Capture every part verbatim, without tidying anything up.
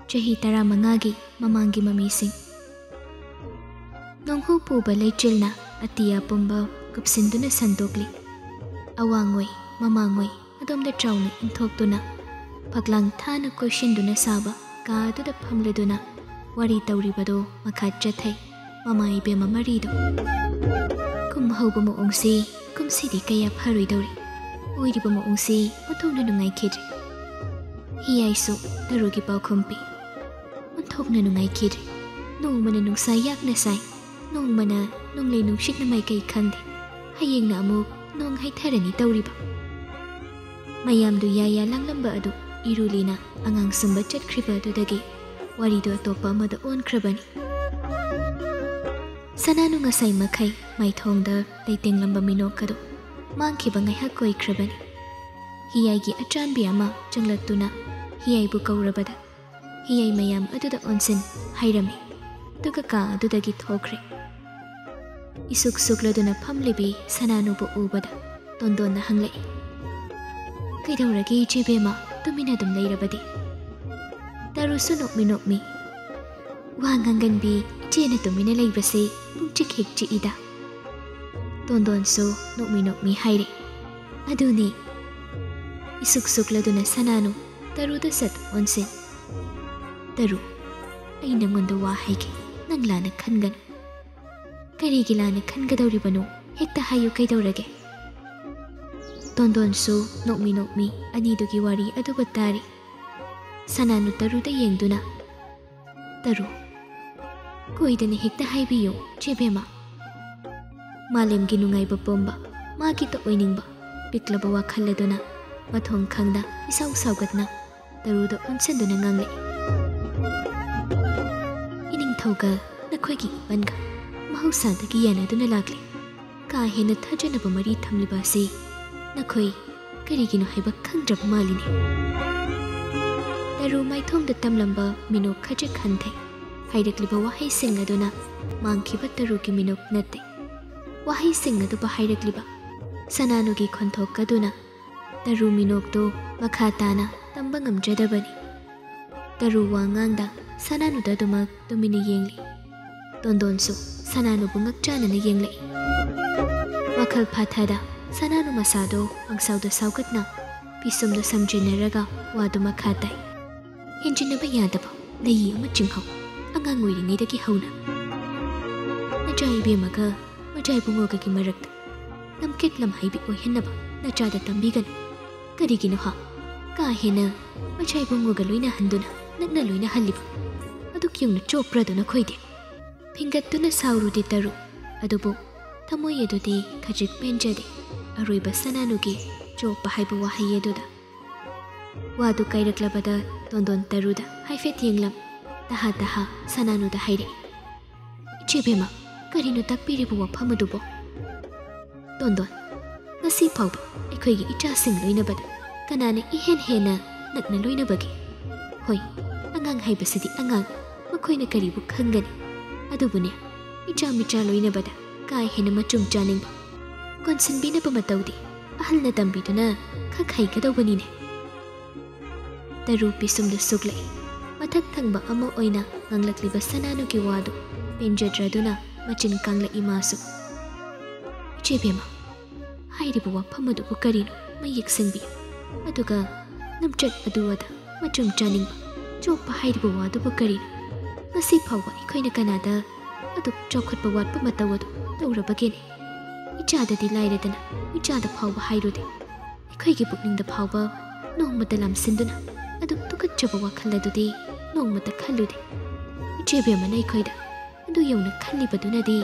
ꯆꯍꯤ ꯇꯔꯥꯃꯉꯥꯒꯤ ꯃꯃꯥꯡꯒꯤ ꯃꯃꯤꯁꯤꯡ꯫ ꯅꯣꯡꯍꯨ ꯄꯨꯕ ꯂꯩꯆꯤꯜꯅ ꯑꯇꯤꯌꯥ ꯄꯨꯝꯕ ꯀꯨꯞꯁꯤꯟꯗꯨꯅ ꯁꯟꯗꯣꯛꯂꯤ꯫ ꯑꯋꯥꯡꯑꯣꯏ, ꯃꯃꯥꯡꯑꯣꯏ ꯑꯗꯣꯝꯗ ꯆꯥꯎꯅ ꯏꯟꯊꯣꯛꯇꯨꯅ, ꯐꯛꯂꯥꯡ ꯊꯥꯅ ꯀꯣꯏꯁꯤꯟꯗꯨꯅ ꯁꯥꯕ ꯀꯥ ꯑꯗꯨꯗ ꯐꯝꯂꯗꯨꯅ ꯋꯥꯔꯤ ꯇꯧꯔꯤꯕꯗꯨ ꯃꯈꯥ ꯆꯠꯊꯩ꯫ ꯃꯃꯥ ꯏꯕꯦꯝꯃ ꯃꯔꯤꯗꯣ꯫ ꯀꯨꯝ ꯍꯧꯕ ꯃꯑꯣꯡꯁꯤ ꯀꯨꯝꯁꯤꯗꯤ ꯀꯌꯥ ꯐꯔꯣꯏꯗꯧꯔꯤ꯫ ꯑꯣꯏꯔꯤꯕ ꯃꯑꯣꯡꯁꯤ ꯑꯣꯟꯊꯣꯛꯅ ꯅꯨꯡꯉꯥꯏꯈꯤꯗ꯭ꯔꯦ꯫ ꯍꯤꯌꯥꯏꯁꯨ ꯇꯔꯨꯒꯤ ꯄꯥꯎꯈꯨꯝ ꯄꯤ꯫ ꯑꯣꯟꯊꯣꯛꯅ ꯅꯨꯡꯉꯥꯏꯈꯤꯗ꯭ꯔꯦ꯫ ꯅꯣꯡꯃꯅ ꯅꯨꯡꯁꯥ ꯌꯥꯛꯅ ꯁꯥꯏ, ꯅꯣꯡꯃꯅ ꯅꯣꯡꯂꯩ ꯅꯨꯡꯁꯤꯠꯅ ꯃꯥꯏꯀꯩ ꯈꯪꯗꯦ, ꯍꯌꯦꯡꯅ ꯑꯃꯨꯛ ꯅꯣꯡ ꯍꯩꯊꯔꯅꯤ ꯇꯧꯔꯤꯕ꯫ ꯃꯌꯥꯝꯗꯨ ꯌꯥ ꯌꯥ ꯂꯥꯡꯂꯝꯕ ꯑꯗꯨ ꯏꯔꯨꯂꯤꯅ ꯑꯉꯥꯡ ꯁꯨꯝꯕ ꯆꯠꯈ꯭ꯔꯤꯕ ꯑꯗꯨꯗꯒꯤ ꯋꯥꯔꯤꯗꯨ ꯑꯇꯣꯞꯄ ꯑꯃꯗ ꯑꯣꯟꯈ꯭ꯔꯕꯅꯤ꯫ ꯁꯅꯥꯅꯨ ꯉꯁꯥꯏ ꯃꯈꯩ ꯃꯥꯏꯊꯣꯡꯗ ꯂꯩꯇꯦꯡꯂꯝꯕ ꯃꯤꯅꯣꯛ ꯑꯗꯨ ꯃꯥꯡꯈꯤꯕ ꯉꯥꯏꯍꯥꯛ ꯑꯣꯏꯈ꯭ꯔꯕꯅꯤ꯫ ꯍꯤꯌꯥꯏꯒꯤ ꯑꯆꯥꯟꯕꯤ ꯑꯃ ꯆꯪꯂꯛꯇꯨꯅ ꯍꯤꯌꯥꯏꯕꯨ ꯀꯧꯔꯕꯗ ꯍꯤꯌꯥꯏ ꯃꯌꯥꯝ ꯑꯗꯨꯗ ꯑꯣꯟꯁꯤꯟ ꯍꯥꯏꯔꯝꯃꯤ꯫ ꯑꯗꯨꯒ ꯀꯥ ꯑꯗꯨꯗꯒꯤ ꯊꯣꯛꯈ꯭ꯔꯦ꯫ ꯏꯁꯨꯛ ꯁꯨꯛꯂꯗꯨꯅ ꯐꯝꯂꯤꯕꯤ ꯁꯅꯥꯅꯨꯕꯨ ꯎꯕꯗ ꯇꯣꯟꯗꯣꯟꯅ ꯍꯪꯂꯛꯏ, "ꯀꯩꯗꯧꯔꯒꯦ ꯏꯆꯦ ꯕꯦꯝꯃ, ꯇꯨꯃꯤꯟꯅ ꯑꯗꯨꯝ ꯂꯩꯔꯕꯗꯤ?" ꯇꯔꯨꯁꯨ ꯅꯣꯛꯃꯤ ꯅꯣꯛꯃꯤ, "ꯋꯥ ꯉꯥꯡꯒꯟꯕꯤ ꯏꯆꯦꯅ ꯇꯨꯃꯤꯟꯅ ꯂꯩꯕꯁꯦ ꯄꯨꯡꯆꯤꯛ ꯍꯦꯛ ꯆꯤꯛꯏꯗ꯫" ꯇꯣꯟꯗꯣꯟꯁꯨ ꯅꯣꯛꯃꯤ ꯅꯣꯛꯃꯤ ꯍꯥꯏꯔꯦ, "ꯑꯗꯨꯅꯤ꯫" ꯏꯁꯨꯛ ꯁꯨꯛꯂꯗꯨꯅ ꯁꯅꯥꯅꯨ ꯇꯔꯨꯗ ꯁꯠ ꯑꯣꯟꯁꯤꯟ, "ꯇꯔꯨ, ꯑꯩ ꯅꯪꯉꯣꯟꯗ ꯋꯥ ꯍꯥꯏꯒꯦ, ꯅꯪ ꯂꯥꯟꯅ ꯈꯟꯒꯅꯨ꯫" "ꯀꯔꯤꯒꯤ ꯂꯥꯟꯅ ꯈꯟꯒꯗꯧꯔꯤꯕꯅꯣ? ꯍꯦꯛꯇ ꯍꯥꯏꯌꯨ, ꯀꯩꯗꯧꯔꯒꯦ?" ꯇꯣꯟꯗꯣꯟꯁꯨ ꯅꯣꯛꯃꯤ ꯅꯣꯛꯃꯤ ꯑꯅꯤꯗꯨꯒꯤ ꯋꯥꯔꯤ ꯑꯗꯨꯕꯨ ꯇꯥꯔꯤ꯫ ꯁꯅꯥꯅꯨ ꯇꯔꯨꯗ ꯌꯦꯡꯗꯨꯅ, "ꯇꯔꯨ, ꯀꯣꯏꯗꯅ ꯍꯦꯛꯇ ꯍꯥꯏꯕꯤꯌꯨ, ꯆꯦꯕꯦꯝꯃ꯫" ꯃꯥꯂꯦꯝꯒꯤ ꯅꯨꯡꯉꯥꯏꯕ ꯄꯨꯝꯕ ꯃꯥꯒꯤꯇ ꯑꯣꯏꯅꯤꯡꯕ ꯄꯤꯛꯂꯕ ꯋꯥꯈꯜ ꯑꯗꯨꯅ ꯃꯊꯣꯡ ꯈꯪꯗ ꯏꯁꯥꯎ ꯁꯥꯎꯒꯠꯅ ꯇꯔꯨꯗ ꯑꯣꯟꯁꯤꯟꯗꯨꯅ ꯉꯥꯡꯂꯛꯏ, "ꯏꯅꯤꯡꯊꯧꯒ ꯅꯈꯣꯏꯒꯤ ꯏꯄꯟꯒ ꯃꯍꯧꯁꯥꯗꯒꯤ ꯌꯥꯅꯗꯨꯅ ꯂꯥꯛꯂꯤ꯫ ꯀꯥ ꯍꯦꯟꯅ ꯊꯥꯖꯅꯕ ꯃꯔꯤ ꯊꯝꯂꯤꯕ ꯑꯁꯤ ꯅꯈꯣꯏ ꯀꯔꯤꯒꯤꯅꯣ ꯍꯥꯏꯕ ꯈꯪꯗ꯭ꯔꯕ ꯃꯥꯜꯂꯤꯅꯦ꯫" ꯇꯔꯨ ꯃꯥꯏꯊꯣꯡꯗ ꯇꯝꯂꯝꯕ ꯃꯤꯅꯣꯛ ꯈꯖꯤꯛ ꯍꯟꯊꯩ꯫ ꯍꯥꯏꯔꯛꯂꯤꯕ ꯋꯥꯍꯩꯁꯤꯡ ꯑꯗꯨꯅ ꯃꯥꯡꯈꯤꯕ ꯇꯔꯨꯒꯤ ꯃꯤꯅꯣꯛ ꯅꯠꯇꯦ꯫ ꯋꯥꯍꯩꯁꯤꯡ ꯑꯗꯨꯕꯨ ꯍꯥꯏꯔꯛꯂꯤꯕ ꯁꯅꯥꯅꯨꯒꯤ ꯈꯣꯟꯊꯣꯛ ꯑꯗꯨꯅ ꯇꯔꯨ ꯃꯤꯅꯣꯛꯇꯨ ꯃꯈꯥ ꯇꯥꯅ ꯇꯝꯕ ꯉꯝꯖꯗꯕꯅꯤ꯫ ꯇꯔꯨ ꯋꯥ ꯉꯥꯡꯗ ꯁꯅꯥꯅꯨꯗ ꯑꯗꯨꯃꯛ ꯇꯨꯃꯤꯟꯅ ꯌꯦꯡꯂꯤ꯫ ꯇꯣꯟꯗꯣꯟꯁꯨ ꯁꯅꯥꯅꯨꯕꯨ ꯉꯛꯆꯥꯅꯅ ꯌꯦꯡꯂꯛꯏ꯫ ꯋꯥꯈꯜ ꯐꯥꯊꯗ ꯁꯅꯥꯅꯨ ꯃꯁꯥꯗꯣ ꯄꯪꯁꯥꯎꯗ ꯁꯥꯎꯒꯠꯅ ꯄꯤꯁꯨꯝꯗꯣ ꯁꯝꯖꯤꯟꯅꯔꯒ ꯋꯥꯗꯨ ꯃꯈꯥ ꯇꯥꯏ꯫ ꯍꯦꯟꯖꯤꯟꯅꯕ ꯌꯥꯗꯕ ꯂꯩ ꯑꯃ ꯆꯤꯡꯍꯧ, ꯑꯉꯥꯡ ꯑꯣꯏꯔꯤꯉꯩꯗꯒꯤ ꯍꯧꯅ꯫ ꯅꯆꯥ ꯏꯕꯦꯝꯃꯒ ꯃꯆꯥ ꯏꯕꯨꯡꯉꯣꯒꯒꯤ ꯃꯔꯛꯇ ꯂꯝꯀꯦꯠ ꯂꯝꯍꯩꯕꯤ ꯑꯣꯏꯍꯟꯅꯕ ꯅꯆꯥꯗ ꯇꯝꯕꯤꯒꯅꯨ꯫ ꯀꯔꯤꯒꯤꯅꯣ ꯍꯥ? ꯀꯥ ꯍꯦꯟꯅ ꯃꯆꯥ ꯏꯕꯨꯡꯉꯣꯒ ꯂꯣꯏꯅꯍꯟꯗꯨꯅ ꯅꯛꯅ ꯂꯣꯏꯅꯍꯜꯂꯤꯕ꯫ ꯑꯗꯨꯛ ꯌꯧꯅ ꯆꯣꯞꯄ꯭ꯔꯗꯨ ꯅꯈꯣꯏꯗꯤ? ꯐꯤꯡꯒꯠꯇꯨꯅ ꯁꯥꯎꯔꯨꯗꯦ ꯇꯔꯨ, ꯑꯗꯨꯕꯨ ꯊꯃꯣꯏ ꯑꯗꯨꯗꯤ ꯈꯖꯤꯛ ꯄꯦꯟꯖꯗꯦ꯫ ꯑꯔꯣꯏꯕ ꯁꯅꯥꯅꯨꯒꯤ ꯆꯣꯞꯄ ꯍꯥꯏꯕ ꯋꯥꯍꯩ ꯑꯗꯨꯗ꯫ ꯋꯥꯗꯨ ꯀꯥꯏꯔꯛꯂꯕꯗ ꯇꯣꯟꯗꯣꯟ ꯇꯔꯨꯗ ꯍꯥꯏꯐꯦꯠ ꯌꯦꯡꯂꯝ, ꯇꯍꯥ ꯇꯍꯥ ꯁꯅꯥꯅꯨꯗ ꯍꯥꯏꯔꯛꯏ, "ꯏꯆꯦꯕꯦꯝꯃ, ꯀꯔꯤꯅꯣ ꯇꯥꯛꯄꯤꯔꯤꯕ ꯋꯥꯐꯝ ꯑꯗꯨꯕꯣ?" ꯇꯣꯟꯗꯣꯟ, ꯉꯁꯤ ꯐꯥꯎꯕ ꯑꯩꯈꯣꯏꯒꯤ ꯏꯆꯥꯁꯤꯡ ꯂꯣꯏꯅꯕꯗ ꯀꯅꯥꯅ ꯏꯍꯦꯟ ꯍꯦꯟꯅ ꯅꯛꯅ ꯂꯣꯏꯅꯕꯒꯦ? ꯍꯣꯏ, ꯑꯉꯥꯡ ꯍꯥꯏꯕꯁꯤꯗꯤ ꯑꯉꯥꯡ, ꯃꯈꯣꯏꯅ ꯀꯔꯤꯕꯨ ꯈꯪꯒꯅꯤ? ꯑꯗꯨꯕꯨꯅꯦ, ꯏꯆꯥ ꯃꯤꯆꯥ ꯂꯣꯏꯅꯕꯗ ꯀꯥ ꯍꯦꯟꯅ ꯃꯆꯨꯝ ꯆꯥꯅꯤꯡꯕ, ꯀꯣꯟꯁꯤꯟꯕꯤꯅꯕ ꯃꯇꯧꯗꯤ ꯑꯍꯜꯅ ꯇꯝꯕꯤꯗꯨꯅ ꯈꯛ ꯍꯩꯒꯗꯧꯕꯅꯤꯅꯦ꯫ ꯇꯔꯨ ꯄꯤꯁꯨꯝꯗ ꯁꯨꯛꯂꯛꯏ꯫ ꯃꯊꯛ ꯊꯪꯕ ꯑꯃ ꯑꯣꯏꯅ ꯉꯥꯡꯂꯛꯂꯤꯕ ꯁꯅꯥꯅꯨꯒꯤ ꯋꯥꯗꯨ ꯄꯦꯟꯖꯗ꯭ꯔꯗꯨꯅ ꯃꯆꯤꯟ ꯀꯥꯡꯂꯛꯏ ꯃꯥꯁꯨ꯫ "ꯏꯆꯦꯕꯦꯝꯃ, ꯍꯥꯏꯔꯤꯕ ꯋꯥꯐꯝ ꯑꯗꯨꯕꯨ ꯀꯔꯤꯅꯣ ꯃꯌꯦꯛ ꯁꯦꯡꯕꯤꯌꯨ꯫ ꯑꯗꯨꯒ ꯂꯝꯆꯠ ꯑꯗꯨ ꯑꯗ ꯃꯆꯨꯝ ꯆꯥꯅꯤꯡꯕ, ꯆꯣꯞꯄ ꯍꯥꯏꯔꯤꯕ ꯋꯥꯗꯨꯕꯨ ꯀꯔꯤꯅꯣ? ꯉꯁꯤ ꯐꯥꯎꯕ ꯑꯩꯈꯣꯏꯅ ꯀꯅꯥꯗ ꯑꯗꯨꯛ ꯆꯥꯎꯈꯠꯄ ꯋꯥꯠꯄ ꯃꯇꯧ ꯑꯗꯨ ꯇꯧꯔꯕꯒꯦꯅꯦ? ꯏꯆꯥꯗꯗꯤ ꯂꯥꯏꯔꯗꯅ ꯏꯆꯥꯗ ꯐꯥꯎꯕ ꯍꯥꯏꯔꯨꯗꯦ꯫ ꯑꯩꯈꯣꯏꯒꯤ ꯄꯨꯛꯅꯤꯡꯗ ꯐꯥꯎꯕ ꯅꯣꯡꯃꯇ ꯂꯥꯝꯁꯤꯟꯗꯨꯅ ꯑꯗꯨꯛ ꯇꯨꯀꯠꯆꯕ ꯋꯥꯈꯜ ꯑꯗꯨꯗꯤ ꯅꯣꯡꯃꯇ ꯈꯜꯂꯨꯗꯦ꯫ ꯏꯆꯦꯕꯦꯝꯃꯅ ꯑꯩꯈꯣꯏꯗ ꯑꯗꯨ ꯌꯧꯅ ꯈꯜꯂꯤꯕꯗꯨꯅꯗꯤ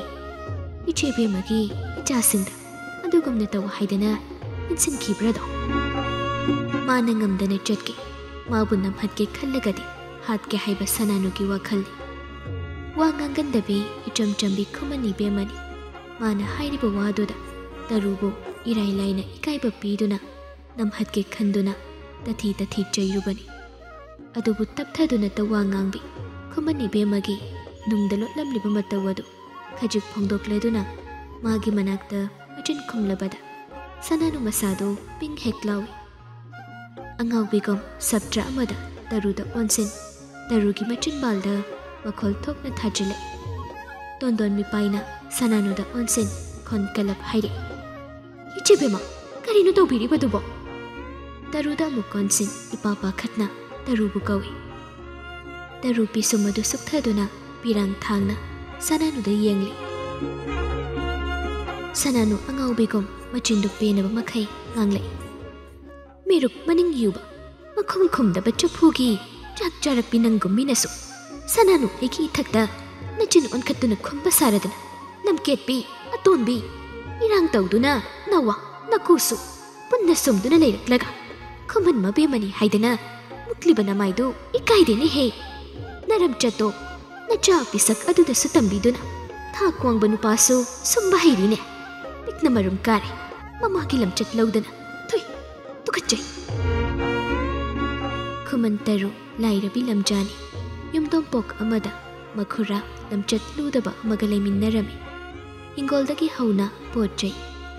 ꯏꯆꯦꯕꯦꯝꯃꯒꯤ ꯏꯆꯥꯁꯤꯡꯗ ꯑꯗꯨꯒꯨꯝꯅ ꯇꯧ ꯍꯥꯏꯗꯅ ꯏꯟꯁꯤꯟꯈꯤꯕ꯭ꯔꯥꯗꯣ?" ꯃꯥꯅ ꯉꯝꯗꯅ ꯆꯠꯀꯦ, ꯃꯥꯕꯨ ꯅꯝꯍꯠꯀꯦ ꯈꯜꯂꯒꯗꯤ ꯍꯥꯠꯀꯦ ꯍꯥꯏꯕ ꯁꯅꯥꯅꯨꯒꯤ ꯋꯥꯈꯜꯅꯤ꯫ ꯋꯥ ꯉꯥꯡꯒꯟꯗꯕꯤ ꯏꯆꯝ ꯆꯝꯕꯤ ꯈꯨꯃꯟ ꯏꯕꯦꯝꯃꯅꯤ꯫ ꯃꯥꯅ ꯍꯥꯏꯔꯤꯕ ꯋꯥꯗꯨꯗ ꯇꯔꯨꯕꯨ ꯏꯔꯥꯏ ꯂꯥꯏꯅ ꯏꯀꯥꯏꯕ ꯄꯤꯗꯨꯅ ꯅꯝꯍꯠꯀꯦ ꯈꯟꯗꯨꯅ ꯇꯊꯤ ꯇꯊꯤ ꯆꯩꯔꯨꯕꯅꯤ꯫ ꯑꯗꯨꯕꯨ ꯇꯞꯊꯗꯨꯅꯇ ꯋꯥ ꯉꯥꯡꯕꯤ ꯈꯨꯃꯟ ꯏꯕꯦꯝꯃꯒꯤ ꯅꯨꯡꯗ ꯂꯣꯠꯂꯝꯂꯤꯕ ꯃꯇꯧ ꯑꯗꯨ ꯈꯖꯤꯛ ꯐꯣꯡꯗꯣꯛꯂꯗꯨꯅ ꯃꯥꯒꯤ ꯃꯅꯥꯛꯇ ꯃꯆꯤꯟ ꯈꯨꯝꯂꯕꯗ ꯁꯅꯥꯅꯨ ꯃꯁꯥꯗꯨ ꯄꯤꯡ ꯍꯦꯛ ꯂꯥꯎꯏ꯫ ꯑꯉꯥꯎꯕꯤꯒꯨꯝ ꯁꯞꯇ꯭ꯔ ꯑꯃꯗ ꯇꯔꯨꯗ ꯑꯣꯟꯁꯤꯟ, ꯇꯔꯨꯒꯤ ꯃꯆꯤꯟꯕꯥꯜꯗ ꯃꯈꯣꯜ ꯊꯣꯛꯅ ꯊꯥꯖꯤꯜꯂꯛꯏ꯫ ꯇꯣꯟꯗꯣꯟ ꯃꯤꯄꯥꯏꯅ ꯁꯅꯥꯅꯨꯗ ꯑꯣꯟꯁꯤꯟ ꯈꯣꯟ ꯀꯜꯂꯞ ꯍꯥꯏꯔꯛꯏ, "ꯏꯆꯦ ꯕꯦꯝꯃ, ꯀꯔꯤꯅꯣ ꯇꯧꯕꯤꯔꯤꯕꯗꯨꯕꯣ?" ꯇꯔꯨꯗ ꯑꯃꯨꯛ ꯑꯣꯟꯁꯤꯟ ꯏꯄꯥ ꯄꯥꯈꯠꯅ ꯇꯔꯨꯕꯨ ꯀꯧꯏ꯫ ꯇꯔꯨ ꯄꯤꯁꯨꯝ ꯑꯗꯨ ꯁꯨꯛꯊꯗꯨꯅ ꯄꯤꯔꯥꯡ ꯊꯥꯡꯅ ꯁꯅꯥꯅꯨꯗ ꯌꯦꯡꯂꯤ꯫ ꯁꯅꯥꯅꯨ ꯑꯉꯥꯎꯕꯤꯒꯨꯝ ꯃꯆꯤꯟꯗꯨ ꯄꯦꯟꯅꯕ ꯃꯈꯩ ꯉꯥꯡꯂꯛꯏ, "ꯃꯤꯔꯨꯛ ꯃꯅꯤꯡ ꯌꯨꯕ, ꯃꯈꯨꯝ ꯈꯨꯝꯗꯕ ꯆꯐꯨꯒꯤ ꯆꯥꯛ ꯆꯥꯔꯛꯄꯤ ꯅꯪꯒꯨꯝ ꯃꯤꯅꯁꯨ ꯁꯅꯥꯅꯨ ꯑꯩꯒꯤ ꯏꯊꯛꯇ ꯅꯆꯤꯟ ꯑꯣꯟꯈꯠꯇꯨꯅ ꯈꯨꯝꯕ ꯁꯥꯔꯗꯅ, ꯂꯝꯀꯦꯠꯄꯤ, ꯑꯇꯣꯟꯕꯤ, ꯏꯔꯥꯡ ꯇꯧꯗꯨꯅ ꯅꯋꯥ ꯅꯀꯨꯁꯨ ꯄꯨꯟꯅ ꯁꯨꯝꯗꯨꯅ ꯂꯩꯔꯛꯂꯒ ꯈꯨꯃꯟ ꯃꯕꯦꯝꯃꯅꯤ ꯍꯥꯏꯗꯅ ꯃꯨꯛꯂꯤꯕ ꯅꯃꯥꯏꯗꯨ ꯏꯀꯥꯏꯗꯦꯅꯦꯍꯦ꯫ ꯅꯔꯝꯆꯠꯇꯣ ꯅꯆꯥ ꯄꯤꯁꯛ ꯑꯗꯨꯗꯁꯨ ꯇꯝꯕꯤꯗꯨꯅ ꯊꯥꯛ ꯋꯥꯡꯕ ꯅꯨꯄꯥꯁꯨ ꯁꯨꯝꯕ ꯍꯩꯔꯤꯅꯦ꯫ ꯄꯤꯛꯅ ꯃꯔꯨꯝ ꯀꯥꯔꯦ, ꯃꯃꯥꯒꯤ ꯂꯝꯆꯠ ꯂꯧꯗꯅ꯫ ꯊꯨꯏ, ꯇꯨꯀꯠꯆꯩ!" ꯈꯨꯃꯟ ꯇꯔꯨ ꯂꯥꯏꯔꯕꯤ ꯂꯝꯖꯥꯅꯤ꯫ ꯌꯨꯝꯗꯣꯡꯄꯣꯛ ꯑꯃꯗ ꯃꯈꯨꯔꯥ ꯂꯝꯆꯠ ꯂꯨꯗꯕ ꯑꯃꯒ ꯂꯩꯃꯤꯟꯅꯔꯝꯃꯤ꯫ ꯍꯤꯡꯒꯣꯜꯗꯒꯤ ꯍꯧꯅ ꯄꯣꯠ ꯆꯩ,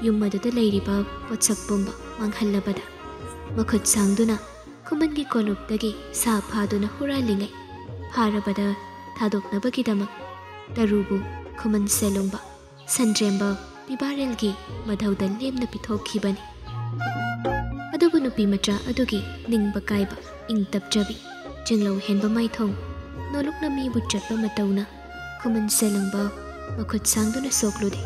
ꯌꯨꯝ ꯑꯗꯨꯗ ꯂꯩꯔꯤꯕ ꯄꯣꯠꯁꯛ ꯄꯨꯝꯕ ꯃꯥꯡꯍꯜꯂꯕꯗ, ꯃꯈꯨꯠ ꯁꯥꯡꯗꯨꯅ ꯈꯨꯃꯟꯒꯤ ꯀꯣꯂꯨꯞꯇꯒꯤ ꯁꯥ ꯐꯥꯗꯨꯅ ꯍꯨꯔꯥꯜꯂꯤꯉꯩ, ꯐꯥꯔꯕꯗ ꯊꯥꯗꯣꯛꯅꯕꯒꯤꯗꯃꯛ ꯇꯔꯨꯕꯨ ꯈꯨꯃꯟ ꯁꯦꯂꯨꯡꯕ, ꯁꯟꯗ꯭ꯔꯦꯝꯕ ꯄꯤꯕꯥꯔꯦꯜꯒꯤ ꯃꯙꯧꯗ ꯂꯦꯝꯅ ꯄꯤꯊꯣꯛꯈꯤꯕꯅꯤ꯫ ꯑꯗꯨꯕꯨ ꯅꯨꯄꯤ ꯃꯆꯥ ꯑꯗꯨꯒꯤ ꯅꯤꯡꯕ ꯀꯥꯏꯕ, ꯏꯪ ꯇꯞꯆꯕꯤ, ꯆꯤꯡꯂꯧ ꯍꯦꯟꯕ ꯃꯥꯏꯊꯣꯡ, ꯅꯣꯂꯨꯛꯅ ꯃꯤꯕꯨ ꯆꯠꯄ ꯃꯇꯧꯅ ꯈꯨꯃꯟ ꯁꯦꯂꯨꯡꯕ ꯃꯈꯨꯠ ꯁꯥꯡꯗꯨꯅ ꯁꯣꯛꯂꯨꯗꯦ꯫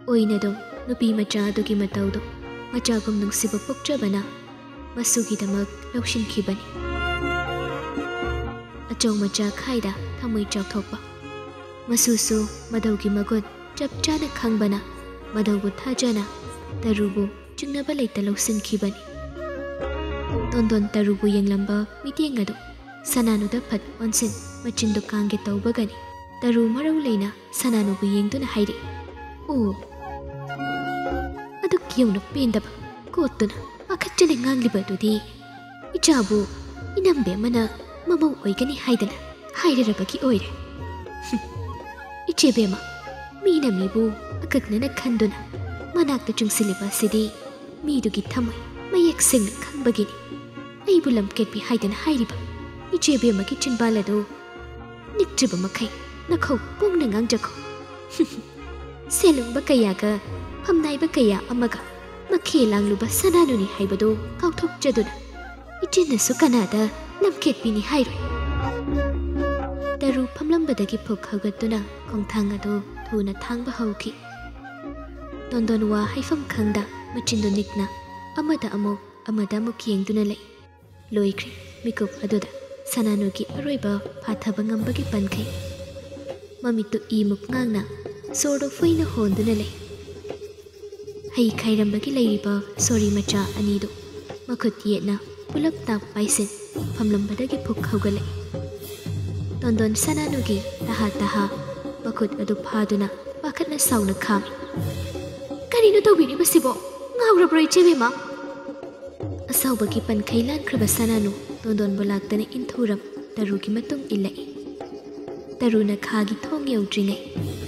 ꯑꯣꯏꯅꯗꯨꯝ ꯅꯨꯄꯤ ꯃꯆꯥ ꯑꯗꯨꯒꯤ ꯃꯇꯧꯗꯨ ꯃꯆꯥꯒꯨꯝ ꯅꯨꯡꯁꯤꯕ ꯄꯣꯛꯆꯕꯅ ꯃꯁꯨꯒꯤꯗꯃꯛ ꯂꯧꯁꯤꯟꯈꯤꯕꯅꯤ꯫ ꯑꯆꯧ ꯃꯆꯥ ꯈꯥꯏꯗ ꯊꯃꯣꯏ ꯆꯥꯎꯊꯣꯛꯄ꯫ ꯃꯁꯨꯁꯨ ꯃꯙꯧꯒꯤ ꯃꯒꯨꯟ ꯆꯞ ꯆꯥꯅ ꯈꯪꯕꯅ ꯃꯙꯧꯕꯨ ꯊꯥꯖꯅ ꯇꯔꯨꯕꯨ ꯆꯤꯡꯅꯕ ꯂꯩꯇ ꯂꯧꯁꯤꯟꯈꯤꯕꯅꯤ꯫ ꯇꯣꯟꯗꯣꯟ ꯇꯔꯨꯕꯨ ꯌꯦꯡꯂꯝꯕ ꯃꯤꯠꯌꯦꯡ ꯑꯗꯨ ꯁꯅꯥꯅꯨꯗ ꯐꯠ ꯑꯣꯟꯁꯤꯟ ꯃꯆꯤꯟꯗꯨ ꯀꯥꯡꯒꯦ ꯇꯧꯕꯒꯅꯤ꯫ ꯇꯔꯨ ꯃꯔꯧ ꯂꯩꯅ ꯁꯅꯥꯅꯨꯕꯨ ꯌꯦꯡꯗꯨꯅ ꯍꯥꯏꯔꯛꯏ, "ꯑꯣ, ꯑꯗꯨꯛ ꯌꯧꯅ ꯄꯦꯟꯗꯕ ꯀꯣꯠꯇꯨꯅ ꯄꯥꯈꯠꯆꯅ ꯉꯥꯡꯂꯤꯕ ꯑꯗꯨꯗꯤ ꯏꯆꯥꯕꯨ ꯏꯅꯝꯕꯦꯝꯃꯅ ꯃꯃꯧ ꯑꯣꯏꯒꯅꯤ ꯍꯥꯏꯗꯅ ꯍꯥꯏꯔꯔꯕꯒꯤ ꯑꯣꯏꯔꯦ꯫ ꯍꯨꯝ, ꯏꯆꯦꯕꯦꯝꯃ, ꯃꯤꯅ ꯃꯤꯕꯨ ꯑꯀꯛꯅꯅ ꯈꯟꯗꯨꯅ ꯃꯅꯥꯛꯇ ꯆꯨꯡꯁꯤꯜꯂꯤꯕ ꯑꯁꯤꯗꯤ ꯃꯤꯗꯨꯒꯤ ꯊꯃꯣꯏ ꯃꯌꯦꯛ ꯁꯦꯡꯅ ꯈꯪꯕꯒꯤꯅꯤ꯫ ꯑꯩꯕꯨ ꯂꯝꯀꯦꯠꯄꯤ ꯍꯥꯏꯗꯅ ꯍꯥꯏꯔꯤꯕ ꯏꯆꯦ ꯕꯦꯝꯃꯒꯤ ꯆꯤꯟꯕꯥꯜ ꯑꯗꯨ ꯅꯤꯛꯇ꯭ꯔꯤꯕ ꯃꯈꯩ ꯅꯈꯧ ꯄꯨꯡꯅ ꯉꯥꯡꯖꯈꯣ꯫ ꯁꯦꯜꯂꯨꯡꯕ ꯀꯌꯥꯒ ꯐꯝꯅꯥꯏꯕ ꯀꯌꯥ ꯑꯃꯒ ꯃꯈꯦ ꯂꯥꯡꯂꯨꯕ ꯁꯅꯥꯅꯨꯅꯤ ꯍꯥꯏꯕꯗꯨ ꯀꯥꯎꯊꯣꯛꯆꯗꯨꯅ ꯏꯆꯦꯅꯁꯨ ꯀꯅꯥꯗ ꯂꯝꯀꯦꯠꯄꯤꯅꯤ ꯍꯥꯏꯔꯣꯏ꯫ ꯇꯔꯨ ꯐꯝꯂꯝꯕꯗꯒꯤ ꯐꯨꯛ ꯍꯧꯒꯠꯇꯨꯅ ꯈꯣꯡꯊꯥꯡ ꯑꯗꯨ ꯊꯨꯅ ꯊꯥꯡꯕ ꯍꯧꯈꯤ꯫ ꯇꯣꯟꯗꯣꯟ ꯋꯥ ꯍꯥꯏꯐꯝ ꯈꯪꯗ ꯃꯆꯤꯟꯗꯨ ꯅꯤꯛꯅ ꯑꯃꯗ ꯑꯃꯨꯛ ꯑꯃꯗ ꯑꯃꯨꯛ ꯌꯦꯡꯗꯨꯅ ꯂꯩ꯫ ꯂꯣꯏꯈ꯭ꯔꯦ꯫ ꯃꯤꯀꯨꯞ ꯑꯗꯨꯗ ꯁꯅꯥꯅꯨꯒꯤ ꯑꯔꯣꯏꯕ ꯐꯥꯊꯕ ꯉꯝꯕꯒꯤ ꯄꯟꯈꯩ꯫ ꯃꯃꯤꯠꯇꯨ ꯏꯃꯨꯛ ꯉꯥꯡꯅ ꯁꯣꯔꯗꯨ ꯐꯨꯏꯅ ꯍꯣꯟꯗꯨꯅ ꯂꯩ꯫ ꯍꯩ ꯈꯥꯏꯔꯝꯕꯒꯤ ꯂꯩꯔꯤꯕ ꯁꯣꯔꯤ ꯃꯆꯥ ꯑꯅꯤꯗꯨ ꯃꯈꯨꯠ ꯌꯦꯠꯅ ꯄꯨꯂꯞ ꯇꯥꯛ ꯄꯥꯏꯁꯤꯟ ꯐꯝꯂꯝꯕꯗꯒꯤ ꯐꯨꯛ ꯍꯧꯒꯠꯂꯛꯏ꯫ ꯇꯣꯟꯗꯣꯟ ꯁꯅꯥꯅꯨꯒꯤ ꯇꯍꯥ ꯇꯍꯥ ꯃꯈꯨꯠ ꯑꯗꯨ ꯐꯥꯗꯨꯅ ꯄꯥꯈꯠꯅ ꯁꯥꯎꯅ ꯈꯥꯝꯃꯤ꯫ "ꯀꯔꯤꯅꯣ ꯇꯧꯕꯤꯔꯤꯕꯁꯤꯕꯣ? ꯉꯥꯎꯔꯕ꯭ꯔꯣ ꯏꯆꯦꯕꯦꯝꯃ?" ꯑꯁꯥꯎꯕꯒꯤ ꯄꯟꯈꯩ ꯂꯥꯟꯈ꯭ꯔꯕ ꯁꯅꯥꯅꯨ ꯇꯣꯟꯗꯣꯟꯕꯨ ꯂꯥꯛꯇꯅ ꯏꯟꯊꯨꯔꯝ ꯇꯔꯨꯒꯤ ꯃꯇꯨꯡ ꯏꯜꯂꯛꯏ꯫ ꯇꯔꯨꯅ ꯈꯥꯒꯤ ꯊꯣꯡ ꯌꯧꯗ꯭ꯔꯤꯉꯩ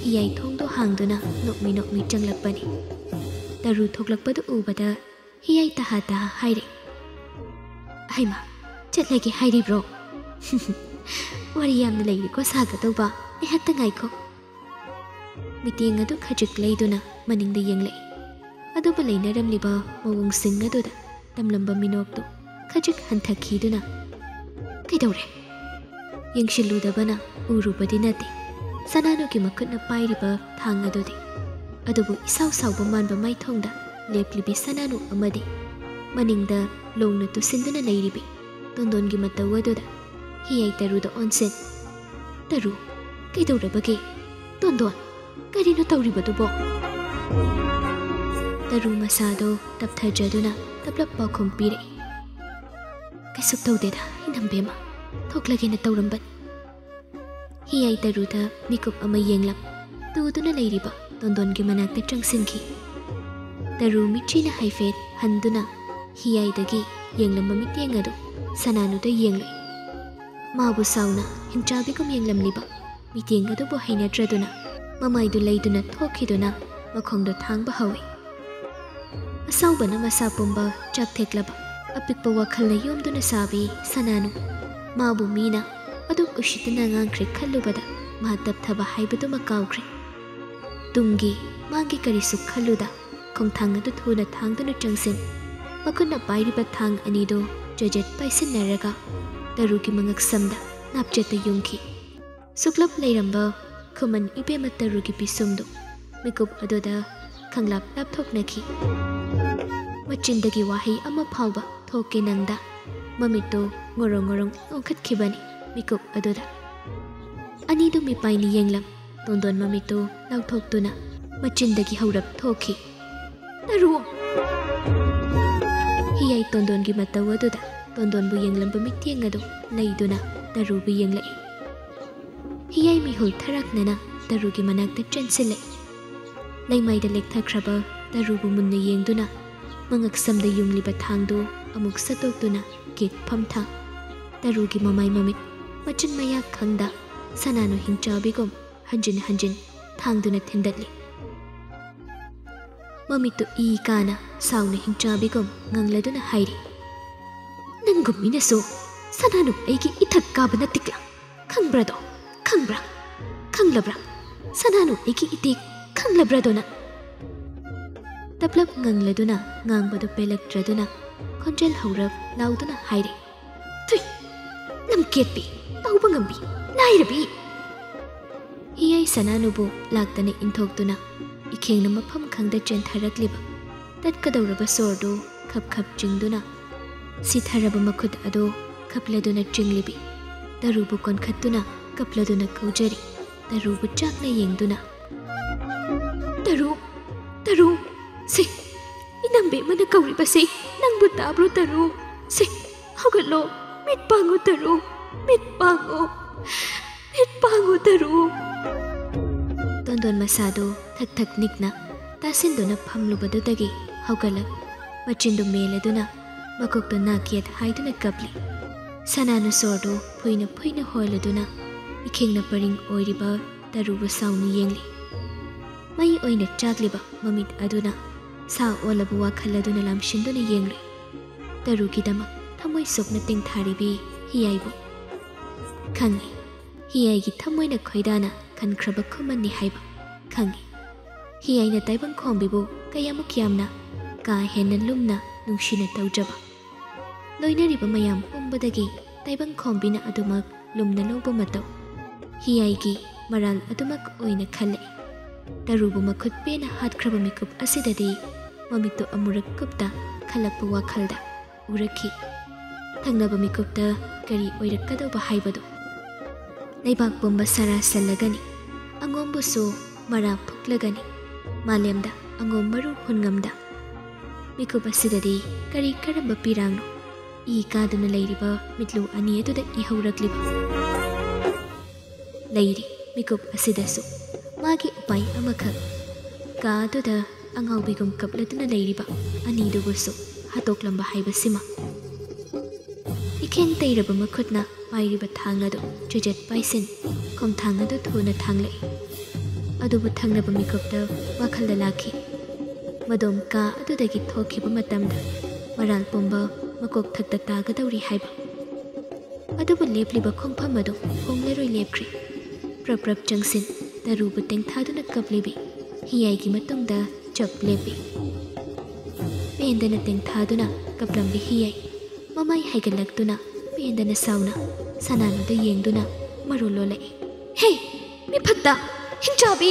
ꯍꯤꯌꯥꯏ ꯊꯣꯡꯗꯣ ꯍꯥꯡꯗꯨꯅ ꯅꯣꯛꯃꯤ ꯅꯣꯛꯃꯤ ꯆꯪꯂꯛꯄꯅꯤ꯫ ꯇꯔꯨ ꯊꯣꯛꯂꯛꯄꯗꯨ ꯎꯕꯗ ꯍꯤꯌꯥꯏ ꯇꯍꯥ ꯇꯍꯥ ꯍꯥꯏꯔꯦ꯫ "ꯍꯩꯃꯥ, ꯆꯠꯂꯒꯦ ꯍꯥꯏꯔꯤꯕ꯭ꯔꯣ? ꯋꯥꯔꯤ ꯌꯥꯝꯅ ꯂꯩꯔꯤꯀꯣ ꯁꯥꯒꯗꯧꯕ꯫ ꯉꯥꯏꯍꯥꯛꯇ ꯉꯥꯏꯈꯣ꯫" ꯃꯤꯠꯌꯦꯡ ꯑꯗꯨ ꯈꯖꯤꯛ ꯂꯩꯗꯨꯅ ꯃꯅꯤꯡꯗ ꯌꯦꯡꯂꯛꯏ꯫ ꯑꯗꯨꯕꯨ ꯂꯩꯅꯔꯝꯂꯤꯕ ꯃꯑꯣꯡꯁꯤꯡ ꯑꯗꯨꯗ ꯇꯝꯂꯝꯕ ꯃꯤꯅꯣꯛꯇꯨ ꯈꯖꯤꯛ ꯍꯟꯊꯈꯤꯗꯨꯅ, "ꯀꯩꯗꯧꯔꯦ?" ꯌꯦꯡꯁꯤꯜꯂꯨꯗꯕꯅ ꯎꯔꯨꯕꯗꯤ ꯅꯠꯇꯦ ꯁꯅꯥꯅꯨꯒꯤ ꯃꯈꯨꯠꯅ ꯄꯥꯏꯔꯤꯕ ꯊꯥꯡ ꯑꯗꯨꯗꯤ꯫ ꯑꯗꯨꯕꯨ ꯏꯁꯥꯎ ꯁꯥꯎꯕ ꯃꯥꯟꯕ ꯃꯥꯏꯊꯣꯡꯗ ꯂꯦꯞꯂꯤꯕꯤ ꯁꯅꯥꯅꯨ ꯑꯃꯗꯤ ꯃꯅꯤꯡꯗ ꯂꯣꯡꯅ ꯇꯨꯁꯤꯟꯗꯨꯅ ꯂꯩꯔꯤꯕꯤ ꯇꯣꯟꯗꯣꯟꯒꯤ ꯃꯇꯧ ꯑꯗꯨꯗ ꯍꯤꯌꯥꯏ ꯇꯔꯨꯗ ꯑꯣꯟꯁꯤꯟ, "ꯇꯔꯨ, ꯀꯩꯗꯧꯔꯕꯒꯦ? ꯇꯣꯟꯗꯣꯟ, ꯀꯔꯤꯅꯣ ꯇꯧꯔꯤꯕꯗꯨꯕꯣ?" ꯇꯔꯨ ꯃꯁꯥꯗꯣ ꯇꯞꯊꯖꯗꯨꯅ ꯇꯞꯂꯞ ꯄꯥꯎꯈꯨꯝ ꯄꯤꯔꯛꯏ, "ꯀꯩꯁꯨ ꯇꯧꯗꯦꯗ, ꯏꯅꯝꯕꯦꯝꯃ꯫ ꯊꯣꯛꯂꯒꯦꯅ ꯇꯧꯔꯝꯕꯅꯤ꯫" ꯍꯤꯌꯥꯏ ꯇꯔꯨꯗ ꯃꯤꯀꯨꯞ ꯑꯃ ꯌꯦꯡꯂꯝ ꯇꯨꯗꯨꯅ ꯂꯩꯔꯤꯕ ꯇꯣꯟꯗꯣꯟꯒꯤ ꯃꯅꯥꯛꯇ ꯆꯪꯁꯤꯟꯈꯤ꯫ ꯇꯔꯨ ꯃꯤꯠꯆꯤꯅ ꯍꯥꯏꯐꯦꯠ ꯍꯟꯗꯨꯅ ꯍꯤꯌꯥꯏꯗꯒꯤ ꯌꯦꯡꯂꯝꯕ ꯃꯤꯠꯌꯦꯡ ꯑꯗꯨ ꯁꯅꯥꯅꯨꯗ ꯌꯦꯡꯂꯨꯏ꯫ ꯃꯥꯕꯨ ꯁꯥꯎꯅ ꯍꯤꯡꯆꯥꯕꯤꯒꯨꯝ ꯌꯦꯡꯂꯝꯂꯤꯕ ꯃꯤꯠꯌꯦꯡ ꯑꯗꯨꯕꯨ ꯍꯩꯅꯗ꯭ꯔꯗꯨꯅ ꯃꯃꯥꯏꯗꯨ ꯂꯩꯗꯨꯅ ꯊꯣꯛꯈꯤꯗꯨꯅ ꯃꯈꯣꯡꯗꯣ ꯊꯥꯡꯕ ꯍꯧꯏ꯫ ꯑꯁꯥꯎꯕꯅ ꯃꯁꯥ ꯄꯨꯝꯕ ꯆꯥꯛꯊꯦꯛꯂꯕ ꯑꯄꯤꯛꯄ ꯋꯥꯈꯜꯅ ꯌꯣꯝꯗꯨꯅ ꯁꯥꯕꯤ ꯁꯅꯥꯅꯨ꯫ ꯃꯥꯕꯨ ꯃꯤꯅ ꯑꯗꯨꯛ ꯎꯁꯤꯠꯇꯅ ꯉꯥꯡꯈ꯭ꯔꯦ ꯈꯜꯂꯨꯕꯗ ꯃꯥ ꯇꯞꯊꯕ ꯍꯥꯏꯕꯗꯨꯃ ꯀꯥꯎꯈ꯭ꯔꯦ꯫ ꯇꯨꯡꯒꯤ ꯃꯥꯡꯒꯤ ꯀꯔꯤꯁꯨ ꯈꯜꯂꯨꯗ ꯈꯣꯡꯊꯥꯡ ꯑꯗꯨ ꯊꯨꯅ ꯊꯥꯡꯗꯨꯅ ꯆꯪꯁꯤꯟ, ꯃꯈꯨꯠꯅ ꯄꯥꯏꯔꯤꯕ ꯊꯥꯡ ꯑꯅꯤꯗꯨ ꯖꯦꯖꯦꯠ ꯄꯥꯏꯁꯤꯟꯅꯔꯒ ꯇꯔꯨꯒꯤ ꯃꯉꯛꯁꯝꯗ ꯅꯥꯞꯆꯦꯠꯇ ꯌꯨꯡꯈꯤ꯫ ꯁꯨꯛꯂꯞ ꯂꯩꯔꯝꯕ ꯈꯨꯃꯟ ꯏꯕꯦꯝꯃ ꯇꯔꯨꯒꯤ ꯄꯤꯁꯨꯝꯗꯨ ꯃꯤꯀꯨꯞ ꯑꯗꯨꯗ ꯈꯪꯂꯥꯞ ꯂꯥꯞꯊꯣꯛꯅꯈꯤ꯫ ꯃꯆꯤꯟꯗꯒꯤ ꯋꯥꯍꯩ ꯑꯃ ꯐꯥꯎꯕ ꯊꯣꯛꯀꯦ ꯅꯪꯗ ꯃꯃꯤꯠꯇꯨ ꯉꯣꯔꯣꯡ ꯉꯣꯔꯣꯡ ꯑꯣꯟꯈꯠꯈꯤꯕꯅꯤ ꯃꯤꯀꯨꯞ ꯑꯗꯨꯗ꯫ ꯑꯅꯤꯗꯨ ꯃꯤꯄꯥꯏꯅ ꯌꯦꯡꯂꯝ ꯇꯣꯟꯗꯣꯟ ꯃꯃꯤꯠꯇꯨ ꯂꯥꯎꯊꯣꯛꯇꯨꯅ ꯃꯆꯤꯟꯗꯒꯤ ꯍꯧꯔꯞ ꯊꯣꯛꯈꯤ꯫ "ꯇꯔꯨ!" ꯍꯤꯌꯥꯏ ꯇꯣꯟꯗꯣꯟꯒꯤ ꯃꯇꯧ ꯑꯗꯨꯗ ꯇꯣꯟꯗꯣꯟꯕꯨ ꯌꯦꯡꯂꯝꯕ ꯃꯤꯠꯌꯦꯡ ꯑꯗꯨ ꯂꯩꯗꯨꯅ ꯇꯔꯨꯕꯨ ꯌꯦꯡꯂꯛꯏ꯫ ꯍꯤꯌꯥꯏ ꯃꯤꯍꯨꯜ ꯊꯔꯥꯛꯅꯅ ꯇꯔꯨꯒꯤ ꯃꯅꯥꯛꯇ ꯆꯦꯟꯁꯤꯜꯂꯛꯏ꯫ ꯂꯩꯃꯥꯏꯗ ꯂꯦꯛꯊꯈ꯭ꯔꯕ ꯇꯔꯨꯕꯨ ꯃꯨꯟꯅ ꯌꯦꯡꯗꯨꯅ ꯃꯉꯛꯁꯝꯗ ꯌꯨꯡꯂꯤꯕ ꯊꯥꯡꯗꯨ ꯑꯃꯨꯛ ꯁꯠꯇꯣꯛꯇꯨꯅ ꯀꯦꯛ ꯐꯝꯊ ꯇꯔꯨꯒꯤ ꯃꯃꯥꯏ ꯃꯃꯤꯠ ꯃꯆꯤꯟ ꯃꯌꯥ ꯈꯪꯗ ꯁꯅꯥꯅꯨ ꯍꯤꯡꯆꯥꯕꯤꯒꯨꯝ ꯍꯟꯖꯤꯟ ꯍꯟꯖꯤꯟ ꯊꯥꯡꯗꯨꯅ ꯊꯤꯟꯗꯠꯂꯤ꯫ ꯃꯃꯤꯠꯇꯨ ꯏ ꯀꯥꯅ ꯁꯥꯎꯅ ꯍꯤꯡꯆꯥꯕꯤꯒꯨꯝ ꯉꯪꯂꯗꯨꯅ ꯍꯥꯏꯔꯤ, "ꯅꯪꯒꯨꯝ ꯃꯤꯅꯁꯨ ꯁꯅꯥꯅꯨ ꯑꯩꯒꯤ ꯏꯊꯛ ꯀꯥꯕ ꯅꯠꯇꯤꯛꯂꯥ? ꯈꯪꯕ꯭ꯔꯥꯗꯣ? ꯈꯪꯕ꯭ꯔꯥ? ꯈꯪꯂꯕ꯭ꯔꯥ? ꯁꯅꯥꯅꯨ ꯑꯩꯒꯤ ꯏꯇꯦꯛ ꯈꯪꯂꯕ꯭ꯔꯥꯗꯣ ꯅꯪ?" ꯇꯞꯂꯞ ꯉꯪꯂꯗꯨꯅ ꯉꯥꯡꯕꯗꯨ ꯄꯦꯜꯂꯛꯇ꯭ꯔꯗꯨꯅ ꯈꯣꯟꯖꯦꯜ ꯍꯧꯔꯞ ꯂꯥꯎꯗꯨꯅ ꯍꯥꯏꯔꯦ, "ꯊꯨꯏ! ꯂꯝꯀꯦꯠꯄꯤ! ꯇꯧꯕ ꯉꯝꯕꯤ! ꯂꯥꯏꯔꯕꯤ!" ꯍꯤꯌꯥꯏ ꯁꯅꯥꯅꯨꯕꯨ ꯂꯥꯛꯇꯅ ꯏꯟꯊꯣꯛꯇꯨꯅ ꯏꯈꯦꯡꯅ ꯃꯐꯝ ꯈꯪꯗ ꯆꯦꯟꯊꯔꯛꯂꯤꯕ ꯇꯠꯀꯗꯧꯔꯕ ꯁꯣꯔꯗꯨ ꯈꯞ ꯈꯞ ꯆꯤꯡꯗꯨꯅ ꯁꯤꯊꯔꯕ ꯃꯈꯨꯠ ꯑꯗꯨ ꯈꯞꯂꯗꯨꯅ ꯆꯤꯡꯂꯤꯕꯤ ꯇꯔꯨꯕꯨ ꯀꯣꯟꯈꯠꯇꯨꯅ ꯀꯞꯂꯗꯨꯅ ꯀꯧꯖꯔꯤ꯫ ꯇꯔꯨꯕꯨ ꯆꯥꯛꯅ ꯌꯦꯡꯗꯨꯅ, "ꯇꯔꯨ! ꯇꯔꯨ! ꯁꯦ, ꯏꯅꯝꯕꯦꯝꯃꯅ ꯀꯧꯔꯤꯕꯁꯦ ꯅꯪꯕꯨ ꯇꯥꯕ꯭ꯔꯣ ꯇꯔꯨ? ꯁꯦ, ꯍꯧꯒꯠꯂꯣ, ꯃꯤꯠ ꯄꯥꯡꯉꯣ ꯇꯔꯨ, ꯃꯤꯠ ꯄꯥꯡꯉꯣ, ꯃꯤꯠ ꯄꯥꯡꯉꯣ ꯇꯔꯨ!" ꯇꯣꯟꯗꯣꯟ ꯃꯁꯥꯗꯨ ꯊꯛ ꯊꯛ ꯅꯤꯛꯅ ꯇꯥꯁꯤꯟꯗꯨꯅ ꯐꯝꯂꯨꯕꯗꯨꯗꯒꯤ ꯍꯧꯒꯠꯂꯛ ꯃꯆꯤꯟꯗꯨ ꯃꯦꯜꯂꯗꯨꯅ ꯃꯀꯣꯛꯇꯨ ꯅꯥꯛ ꯌꯦꯠ ꯍꯥꯏꯗꯨꯅ ꯀꯞꯂꯤ꯫ ꯁꯅꯥꯅꯨ ꯁꯣꯔꯗꯨ ꯐꯨꯏꯅ ꯐꯨꯏꯅ ꯍꯣꯜꯂꯗꯨꯅ ꯏꯈꯦꯡꯅ ꯄꯔꯤꯡ ꯑꯣꯏꯔꯤꯕ ꯇꯔꯨꯕꯨ ꯁꯥꯎꯅ ꯌꯦꯡꯂꯤ꯫ ꯃꯩ ꯑꯣꯏꯅ ꯆꯥꯛꯂꯤꯕ ꯃꯃꯤꯠ ꯑꯗꯨꯅ ꯁꯥ ꯑꯣꯜꯂꯕ ꯋꯥꯈꯜ ꯑꯗꯨꯅ ꯂꯥꯝꯁꯤꯟꯗꯨꯅ ꯌꯦꯡꯂꯤ꯫ ꯇꯔꯨꯒꯤꯗꯃꯛ ꯊꯃꯣꯏ ꯁꯣꯛꯅ ꯇꯦꯡꯊꯥꯔꯤꯕꯤ ꯍꯤꯌꯥꯏꯕꯨ ꯈꯪꯉꯤ, ꯍꯤꯌꯥꯏꯒꯤ ꯊꯃꯣꯏꯅ ꯈꯣꯏꯗꯥꯅ ꯈꯟꯈ꯭ꯔꯕ ꯈꯨꯃꯟꯅꯤ ꯍꯥꯏꯕ ꯈꯪꯉꯤ꯫ ꯍꯤꯌꯥꯏꯅ ꯇꯥꯏꯕꯪꯈꯣꯡꯕꯤꯕꯨ ꯀꯌꯥꯃꯨꯛ ꯌꯥꯝꯅ, ꯀꯥ ꯍꯦꯟꯅ ꯂꯨꯝꯅ ꯅꯨꯡꯁꯤꯅ ꯇꯧꯖꯕ꯫ ꯂꯣꯏꯅꯔꯤꯕ ꯃꯌꯥꯝ ꯄꯨꯝꯕꯗꯒꯤ ꯇꯥꯏꯕꯪꯈꯣꯡꯕꯤꯅ ꯑꯗꯨꯃꯛ ꯂꯨꯝꯅ ꯂꯧꯕ ꯃꯇꯧ ꯍꯤꯌꯥꯏꯒꯤ ꯃꯔꯥꯜ ꯑꯗꯨꯃꯛ ꯑꯣꯏꯅ ꯈꯜꯂꯛꯏ꯫ ꯇꯔꯨꯕꯨ ꯃꯈꯨꯠ ꯄꯦꯟꯅ ꯍꯥꯠꯈ꯭ꯔꯕ ꯃꯤꯀꯨꯞ ꯑꯁꯤꯗꯗꯤ ꯃꯃꯤꯠꯇꯨ ꯑꯃꯨꯔꯛ ꯀꯨꯞꯇ ꯈꯜꯂꯛꯄ ꯋꯥꯈꯜꯗ ꯎꯔꯛꯈꯤ꯫ ꯊꯪꯅꯕ ꯃꯤꯀꯨꯞꯇ ꯀꯔꯤ ꯑꯣꯏꯔꯛꯀꯗꯧꯕ ꯍꯥꯏꯕꯗꯨ꯫ ꯂꯩꯕꯥꯛ ꯄꯨꯝꯕ ꯁꯔꯥ ꯁꯜꯂꯒꯅꯤ, ꯑꯉꯣꯝꯕꯨꯁꯨ ꯃꯔꯥ ꯐꯨꯛꯂꯒꯅꯤ, ꯃꯥꯂꯦꯝꯗ ꯑꯉꯣꯝ ꯃꯔꯨ ꯍꯨꯟꯉꯝꯗ꯫ ꯃꯤꯀꯨꯞ ꯑꯁꯤꯗꯗꯤ ꯀꯔꯤ ꯀꯔꯝꯕ ꯄꯤꯔꯥꯡꯅꯣ ꯏ ꯀꯥꯗꯨꯅ ꯂꯩꯔꯤꯕ ꯃꯤꯠꯂꯨ ꯑꯅꯤ ꯑꯗꯨꯗ ꯏꯍꯧꯔꯛꯂꯤꯕ? ꯂꯩꯔꯤ ꯃꯤꯀꯨꯞ ꯑꯁꯤꯗꯁꯨ ꯃꯥꯒꯤ ꯎꯄꯥꯏ ꯑꯃꯈꯛ, ꯀꯥ ꯑꯗꯨꯗ ꯑꯉꯥꯎꯕꯤꯒꯨꯝ ꯀꯞꯂꯗꯨꯅ ꯂꯩꯔꯤꯕ ꯑꯅꯤꯗꯨꯕꯨꯁꯨ ꯍꯥꯠꯇꯣꯛꯂꯝꯕ ꯍꯥꯏꯕꯁꯤꯃ꯫ ꯏꯈꯦꯡ ꯇꯩꯔꯕ ꯃꯈꯨꯠꯅ ꯄꯥꯏꯔꯤꯕ ꯊꯥꯡ ꯑꯗꯨ ꯆꯦꯖꯦꯠ ꯄꯥꯏꯁꯤꯟ ꯈꯣꯡꯊꯥꯡ ꯑꯗꯨ ꯊꯨꯅ ꯊꯥꯡꯂꯛꯏ꯫ ꯑꯗꯨꯕꯨ ꯊꯪꯅꯕ ꯃꯤꯀꯨꯞꯇ ꯋꯥꯈꯜꯗ ꯂꯥꯛꯈꯤ꯫ ꯃꯗꯣꯝ ꯀꯥ ꯑꯗꯨꯗꯒꯤ ꯊꯣꯛꯈꯤꯕ ꯃꯇꯝꯗ ꯃꯔꯥꯜ ꯄꯨꯝꯕ ꯃꯀꯣꯛ ꯊꯛꯇ ꯇꯥꯒꯗꯧꯔꯤ ꯍꯥꯏꯕ꯫ ꯑꯗꯨꯕꯨ ꯂꯦꯞꯂꯤꯕ ꯈꯣꯡꯐꯝ ꯑꯗꯨ ꯍꯣꯡꯂꯔꯣꯏ ꯂꯦꯞꯈ꯭ꯔꯦ꯫ ꯄ꯭ꯔꯞ ꯄ꯭ꯔꯞ ꯆꯪꯁꯤꯟ ꯇꯔꯨꯕꯨ ꯇꯦꯡꯊꯥꯗꯨꯅ ꯀꯞꯂꯤꯕꯤ ꯍꯤꯌꯥꯏꯒꯤ ꯃꯇꯨꯡꯗ ꯆꯞ ꯂꯦꯞꯄꯤ꯫ ꯄꯦꯟꯗꯅ ꯇꯦꯡꯊꯥꯗꯨꯅ ꯀꯞꯂꯝꯕꯤ ꯍꯤꯌꯥꯏ ꯃꯃꯥꯏ ꯍꯥꯏꯒꯠꯂꯛꯇꯨꯅ ꯄꯦꯟꯗꯅ ꯁꯥꯎꯅ ꯁꯅꯥꯅꯨꯗ ꯌꯦꯡꯗꯨꯅ ꯃꯔꯣꯜ ꯂꯣꯜꯂꯛꯏ꯫ "ꯍꯦ, ꯃꯤꯐꯠꯇ, ꯍꯤꯡꯆꯥꯕꯤ!"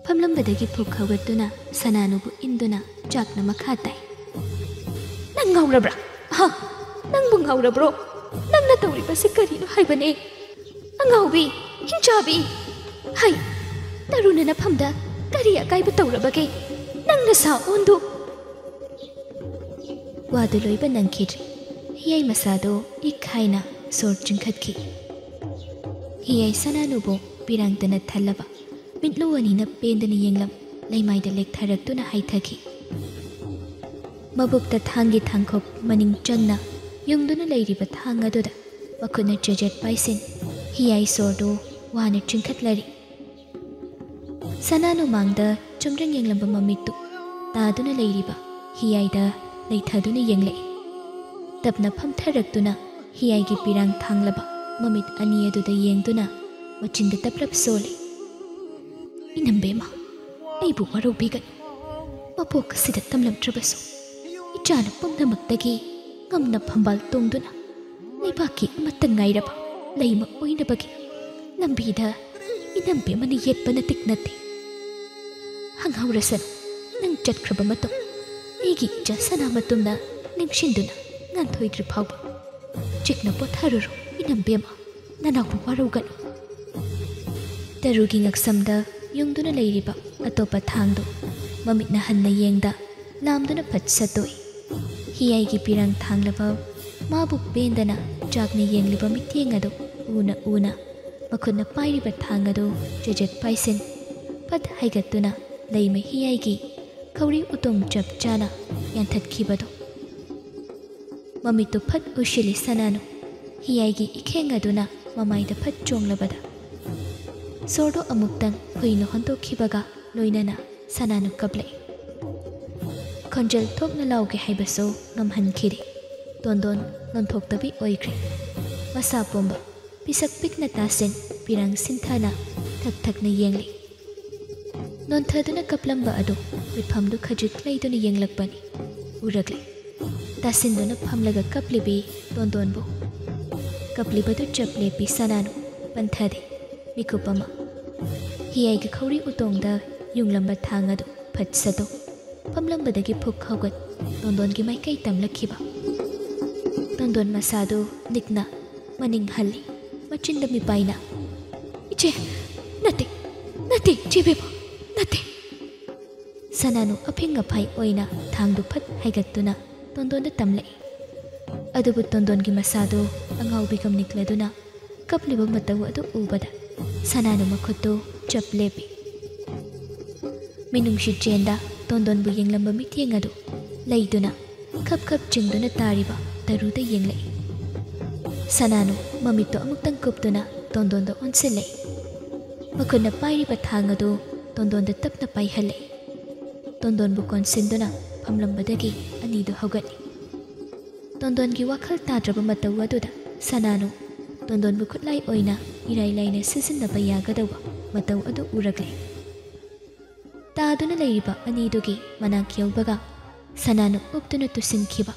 ꯐꯝꯂꯝꯕꯗꯒꯤ ꯐꯨꯛ ꯍꯧꯒꯠꯇꯨꯅ ꯁꯅꯥꯅꯨꯕꯨ ꯏꯟꯗꯨꯅ ꯆꯥꯛꯅ ꯃꯈꯥ ꯇꯥꯏ꯫ "ꯅꯪ ꯉꯥꯎꯔꯕ꯭ꯔꯥ? ꯍꯥ? ꯅꯪꯕꯨ ꯉꯥꯎꯔꯕ꯭ꯔꯣ? ꯅꯪꯅ ꯇꯧꯔꯤꯕꯁꯤ ꯀꯔꯤꯅꯣ ꯍꯥꯏꯕꯅꯦ? ꯑꯉꯥꯎꯕꯤ, ꯍꯤꯡꯆꯥꯕꯤ! ꯍꯩ, ꯇꯔꯨꯅ ꯅꯐꯝꯗ ꯀꯔꯤ ꯑꯀꯥꯏꯕ ꯇꯧꯔꯕꯒꯦ? ꯅꯪ ꯅꯁꯥ ꯑꯣꯟꯗꯨ!" ꯋꯥꯗꯨ ꯂꯣꯏꯕ ꯅꯪꯈꯤꯗ꯭ꯔꯤ꯫ ꯍꯤꯌꯥꯏ ꯃꯁꯥꯗꯨ ꯏꯛ ꯍꯥꯏꯅ ꯁꯣꯔ ꯆꯤꯡꯈꯠꯈꯤ꯫ ꯍꯤꯌꯥꯏ ꯁꯅꯥꯅꯨꯕꯨ ꯄꯤꯔꯥꯡꯇꯅ ꯊꯜꯂꯕ ꯃꯤꯠꯂꯨ ꯑꯅꯤꯅ ꯄꯦꯟꯗꯅ ꯌꯦꯡꯂꯝ ꯂꯩꯃꯥꯏꯗ ꯂꯦꯛꯊꯔꯛꯇꯨꯅ ꯍꯥꯏꯊꯈꯤ꯫ ꯃꯕꯨꯛꯇ ꯊꯥꯡꯒꯤ ꯊꯥꯡꯈꯨꯞ ꯃꯅꯤꯡ ꯆꯟꯅ ꯌꯨꯡꯗꯨꯅ ꯂꯩꯔꯤꯕ ꯊꯥꯡ ꯑꯗꯨꯗ ꯃꯈꯨꯠꯅ ꯆꯦꯖꯦꯠ ꯄꯥꯏꯁꯤꯟ ꯍꯤꯌꯥꯏ ꯁꯣꯔꯗꯨ ꯋꯥꯅ ꯆꯤꯡꯈꯠꯂꯔꯤ꯫ ꯁꯅꯥꯅꯨ ꯃꯥꯡꯗ ꯆꯨꯝꯗ꯭ꯔꯤꯡ ꯌꯦꯡꯂꯝꯕ ꯃꯃꯤꯠꯇꯨ ꯇꯥꯗꯨꯅ ꯂꯩꯔꯤꯕ ꯍꯤꯌꯥꯏꯗ ꯂꯩꯊꯗꯨꯅ ꯌꯦꯡꯂꯛꯏ꯫ ꯇꯞꯅ ꯐꯝꯊꯔꯛꯇꯨꯅ ꯍꯤꯌꯥꯏꯒꯤ ꯄꯤꯔꯥꯡ ꯊꯥꯡꯂꯕ ꯃꯃꯤꯠ ꯑꯅꯤ ꯑꯗꯨꯗ ꯌꯦꯡꯗꯨꯅ ꯃꯆꯤꯟꯗ ꯇꯞꯂꯞ ꯁꯣꯜꯂꯤ꯫ "ꯏꯅꯝꯕꯦꯝꯃ, ꯑꯩꯕꯨ ꯋꯥꯔꯧꯕꯤꯒꯅꯨ꯫ ꯃꯄꯣꯛ ꯑꯁꯤꯗ ꯇꯝꯂꯝꯗ꯭ꯔꯕꯁꯨ, ꯏꯆꯥꯅ ꯄꯣꯛꯅꯃꯛꯇꯒꯤ ꯉꯝꯅ ꯐꯝꯕꯥꯜ ꯇꯣꯡꯗꯨꯅ ꯂꯩꯕꯥꯛꯀꯤ ꯑꯃꯠꯇ ꯉꯥꯏꯔꯕ ꯂꯩꯃ ꯑꯣꯏꯅꯕꯒꯤ ꯂꯝꯕꯤꯗ ꯏꯅꯝꯕꯦꯝꯃꯅ ꯌꯦꯠꯄ ꯅꯇꯤꯛ ꯅꯠꯇꯦ꯫ ꯍꯪꯍꯧꯔꯁꯅꯨ, ꯅꯪ ꯆꯠꯈ꯭ꯔꯕ ꯃꯇꯨꯡ ꯑꯩꯒꯤ ꯏꯆꯥ ꯁꯅꯥꯃꯇꯨꯝꯅ ꯅꯤꯡꯁꯤꯡꯗꯨꯅ ꯉꯥꯟꯊꯣꯏꯗ꯭ꯔꯤ ꯐꯥꯎꯕ꯫ ꯆꯤꯛꯅ ꯄꯣꯊꯥꯔꯨꯔꯣ ꯏꯅꯝꯕꯦꯝꯃ, ꯅꯅꯥꯎꯕꯨ ꯋꯥꯔꯧꯒꯅꯨ꯫" ꯇꯔꯨꯒꯤ ꯉꯛꯁꯝꯗ ꯌꯨꯡꯗꯨꯅ ꯂꯩꯔꯤꯕ ꯑꯇꯣꯞꯄ ꯊꯥꯡꯗꯨ ꯃꯃꯤꯠꯅ ꯍꯟꯅ ꯌꯦꯡꯗ ꯂꯥꯝꯗꯨꯅ ꯐꯠ ꯁꯠꯇꯣꯛꯏ꯫ ꯍꯤꯌꯥꯏꯒꯤ ꯄꯤꯔꯥꯡ ꯊꯥꯡꯂꯕ ꯃꯥꯕꯨ ꯄꯦꯟꯗꯅ ꯆꯥꯛꯅ ꯌꯦꯡꯂꯤꯕ ꯃꯤꯠꯌꯦꯡ ꯑꯗꯨ ꯎꯅ ꯎꯅ ꯃꯈꯨꯠꯅ ꯄꯥꯏꯔꯤꯕ ꯊꯥꯡ ꯑꯗꯨ ꯆꯦꯖꯦꯠ ꯄꯥꯏꯁꯤꯟ ꯐꯠ ꯍꯥꯏꯒꯠꯇꯨꯅ ꯂꯩꯃ ꯍꯤꯌꯥꯏꯒꯤ ꯈꯧꯔꯤ ꯎꯇꯣꯡ ꯆꯞ ꯆꯥꯅ ꯌꯥꯟꯊꯠꯈꯤꯕꯗꯨ꯫ ꯃꯃꯤꯠꯇꯨ ꯐꯠ ꯎꯏꯁꯤꯜꯂꯤ ꯁꯅꯥꯅꯨ꯫ ꯍꯤꯌꯥꯏꯒꯤ ꯏꯈꯦꯡ ꯑꯗꯨꯅ ꯃꯃꯥꯏꯗ ꯐꯠ ꯆꯣꯡꯂꯕꯗ ꯁꯣꯔꯗꯨ ꯑꯃꯨꯛꯇꯪ ꯍꯨꯏꯅ ꯍꯣꯟꯗꯣꯛꯈꯤꯕꯒ ꯂꯣꯏꯅꯅ ꯁꯅꯥꯅꯨ ꯀꯞꯂꯛꯏ꯫ ꯈꯣꯟꯖꯦꯜ ꯊꯣꯛꯅ ꯂꯥꯎꯒꯦ ꯍꯥꯏꯕꯁꯨ ꯉꯝꯍꯟꯈꯤꯗꯦ꯫ ꯇꯣꯟꯗꯣꯟ ꯅꯣꯟꯊꯣꯛꯇꯕꯤ ꯑꯣꯏꯈ꯭ꯔꯦ꯫ ꯃꯁꯥ ꯄꯨꯝꯕ ꯄꯤꯁꯛ ꯄꯤꯛꯅ ꯇꯥꯁꯤꯟ ꯄꯤꯔꯥꯡ ꯁꯤꯟꯊꯅ ꯊꯛ ꯊꯛꯅ ꯌꯦꯡꯂꯤ꯫ ꯅꯣꯟꯊꯗꯨꯅ ꯀꯞꯂꯝꯕ ꯑꯗꯨ ꯃꯤꯠꯐꯝꯗꯨ ꯈꯖꯤꯛ ꯂꯩꯗꯨꯅ ꯌꯦꯡꯂꯛꯄꯅꯤ꯫ ꯎꯔꯛꯂꯦ꯫ ꯇꯥꯁꯤꯟꯗꯨꯅ ꯐꯝꯂꯒ ꯀꯞꯂꯤꯕꯤ ꯇꯣꯟꯗꯣꯟꯕꯨ꯫ ꯀꯞꯂꯤꯕꯗꯨ ꯆꯞ ꯂꯦꯞꯄꯤ ꯁꯅꯥꯅꯨ, ꯄꯟꯊꯗꯦ꯫ ꯃꯤꯀꯨꯞ ꯑꯃ ꯍꯤꯌꯥꯏꯒꯤ ꯈꯧꯔꯤ ꯎꯇꯣꯡꯗ ꯌꯨꯡꯂꯝꯕ ꯊꯥꯡ ꯑꯗꯨ ꯐꯠ ꯁꯠꯇꯣꯛ ꯐꯝꯂꯝꯕꯗꯒꯤ ꯐꯨꯛ ꯍꯧꯒꯠ ꯇꯣꯟꯗꯣꯟꯒꯤ ꯃꯥꯏꯀꯩ ꯇꯝꯂꯛꯈꯤꯕ꯫ ꯇꯣꯟꯗꯣꯟ ꯃꯁꯥꯗꯨ ꯅꯤꯛꯅ ꯃꯅꯤꯡ ꯍꯜꯂꯤ꯫ ꯃꯆꯤꯟꯗ ꯃꯤꯄꯥꯏꯅ, "ꯏꯆꯦ, ꯅꯠꯇꯦ, ꯅꯠꯇꯦ, ꯏꯆꯦ ꯕꯦꯝꯃ, ꯅꯠꯇꯦ꯫" ꯁꯅꯥꯅꯨ ꯑꯐꯤꯡ ꯑꯐꯥꯏ ꯑꯣꯏꯅ ꯊꯥꯡꯗꯨ ꯐꯠ ꯍꯥꯏꯒꯠꯇꯨꯅ ꯇꯣꯟꯗꯣꯟꯗ ꯇꯝꯂꯛꯏ꯫ ꯑꯗꯨꯕꯨ ꯇꯣꯟꯗꯣꯟꯒꯤ ꯃꯁꯥꯗꯨ ꯑꯉꯥꯎꯕꯤꯒꯨꯝ ꯅꯤꯛꯂꯗꯨꯅ ꯀꯞꯂꯤꯕ ꯃꯇꯧ ꯑꯗꯨ ꯎꯕꯗ ꯁꯅꯥꯅꯨ ꯃꯈꯨꯠꯇꯨ ꯆꯞ ꯂꯦꯞꯄꯤ꯫ ꯃꯤꯅꯨꯡꯁꯤ ꯆꯦꯟꯗ ꯇꯣꯟꯗꯣꯟꯕꯨ ꯌꯦꯡꯂꯝꯕ ꯃꯤꯠꯌꯦꯡ ꯑꯗꯨ ꯂꯩꯗꯨꯅ ꯈꯞ ꯈꯞ ꯆꯤꯡꯗꯨꯅ ꯇꯥꯔꯤꯕ ꯇꯔꯨꯗ ꯌꯦꯡꯂꯛꯏ꯫ ꯁꯅꯥꯅꯨ ꯃꯃꯤꯠꯇꯨ ꯑꯃꯨꯛꯇꯪ ꯀꯨꯞꯇꯨꯅ ꯇꯣꯟꯗꯣꯟꯗ ꯑꯣꯟꯁꯤꯜꯂꯛꯏ꯫ ꯃꯈꯨꯠꯅ ꯄꯥꯏꯔꯤꯕ ꯊꯥꯡ ꯑꯗꯨ ꯇꯣꯟꯗꯣꯟꯗ ꯇꯞꯅ ꯄꯥꯏꯍꯜꯂꯛꯏ꯫ ꯇꯣꯟꯗꯣꯟꯕꯨ ꯀꯣꯟꯁꯤꯟꯗꯨꯅ ꯐꯝꯂꯝꯕꯗꯒꯤ ꯑꯅꯤꯗꯨ ꯍꯧꯒꯠꯂꯤ꯫ ꯇꯣꯟꯗꯣꯟꯒꯤ ꯋꯥꯈꯜ ꯇꯥꯗ꯭ꯔꯕ ꯃꯇꯧ ꯑꯗꯨꯗ ꯁꯅꯥꯅꯨ ꯇꯣꯟꯗꯣꯟꯕꯨ ꯈꯨꯠꯂꯥꯏ ꯑꯣꯏꯅ ꯏꯔꯥꯏ ꯂꯥꯏꯅ ꯁꯤꯖꯤꯟꯅꯕ ꯌꯥꯒꯗꯧꯕ ꯃꯇꯧ ꯑꯗꯨ ꯎꯔꯛꯂꯦ꯫ ꯇꯥꯗꯨꯅ ꯂꯩꯔꯤꯕ ꯑꯅꯤꯗꯨꯒꯤ ꯃꯅꯥꯛ ꯌꯧꯕꯒ ꯁꯅꯥꯅꯨ ꯎꯞꯇꯨꯅ ꯇꯨꯁꯤꯟꯈꯤꯕ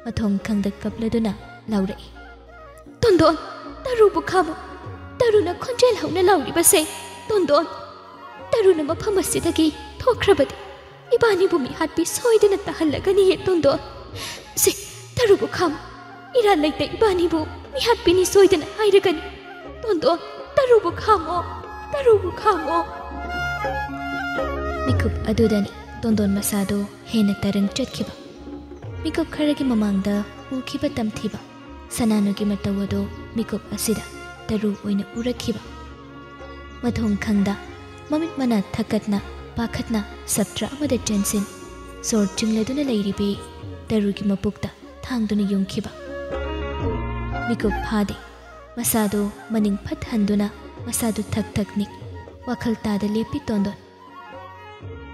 ꯃꯊꯣꯡ ꯈꯪꯗ ꯀꯞꯂꯗꯨꯅ ꯂꯥꯎꯔꯛꯏ, "ꯇꯣꯟꯗꯣꯟ, ꯇꯔꯨꯕꯨ ꯈꯥꯝꯃꯨ! ꯇꯔꯨꯅ ꯈꯣꯟꯖꯦꯜ ꯍꯧꯅ ꯂꯥꯎꯔꯤꯕꯁꯦ! ꯇꯣꯟꯗꯣꯟ, ꯇꯔꯨꯅ ꯃꯐꯝ ꯑꯁꯤꯗꯒꯤ ꯊꯣꯛꯈ꯭ꯔꯕꯗꯤ ꯏꯕꯥꯅꯤꯕꯨ ꯃꯤꯍꯥꯠꯄꯤ ꯁꯣꯏꯗꯅ ꯇꯥꯍꯜꯂꯒꯅꯤꯌꯦ ꯇꯣꯟꯗꯣꯟ꯫ ꯁꯦ, ꯇꯔꯨꯕꯨ ꯈꯥꯝꯃꯨ! ꯏꯔꯥꯜ ꯂꯩꯇ ꯏꯕꯥꯅꯤꯕꯨ ꯃꯤꯍꯥꯠꯄꯤꯅꯤ ꯁꯣꯏꯗꯅ ꯍꯥꯏꯔꯒꯅꯤ꯫ ꯇꯣꯟꯗꯣꯟ, ꯇꯔꯨꯕꯨ ꯈꯥꯝꯃꯣ! ꯇꯔꯨꯕꯨ ꯈꯥꯝꯃꯣ!" ꯃꯤꯀꯨꯞ ꯑꯗꯨꯗꯅꯤ ꯇꯣꯟꯗꯣꯟ ꯃꯁꯥꯗꯨ ꯍꯦꯟꯅ ꯇꯔꯪ ꯆꯠꯈꯤꯕ꯫ ꯃꯤꯀꯨꯞ ꯈꯔꯒꯤ ꯃꯃꯥꯡꯗ ꯎꯈꯤꯕ ꯇꯝꯊꯤꯕ ꯁꯅꯥꯅꯨꯒꯤ ꯃꯇꯧ ꯑꯗꯨ ꯃꯤꯀꯨꯞ ꯑꯁꯤꯗ ꯇꯔꯨ ꯑꯣꯏꯅ ꯎꯔꯛꯈꯤꯕ꯫ ꯃꯊꯣꯡ ꯈꯪꯗ ꯃꯃꯤꯠ ꯃꯅꯥ ꯊꯛꯀꯠꯅ ꯄꯥꯈꯠꯅ ꯁꯞꯇ꯭ꯔ ꯑꯃꯗ ꯆꯦꯟꯁꯤꯟ ꯁꯣꯔ ꯆꯤꯡꯂꯗꯨꯅ ꯂꯩꯔꯤꯕꯤ ꯇꯔꯨꯒꯤ ꯃꯄꯨꯛꯇ ꯊꯥꯡꯗꯨꯅ ꯌꯨꯡꯈꯤꯕ꯫ ꯃꯤꯀꯨꯞ ꯐꯥꯗꯦ꯫ ꯃꯁꯥꯗꯨ ꯃꯅꯤꯡ ꯐꯠ ꯍꯟꯗꯨꯅ ꯃꯁꯥꯗꯨ ꯊꯛ ꯊꯛ ꯅꯤꯛ꯫ ꯋꯥꯈꯜ ꯇꯥꯗ ꯂꯦꯞꯄꯤ ꯇꯣꯟꯗꯣꯟ꯫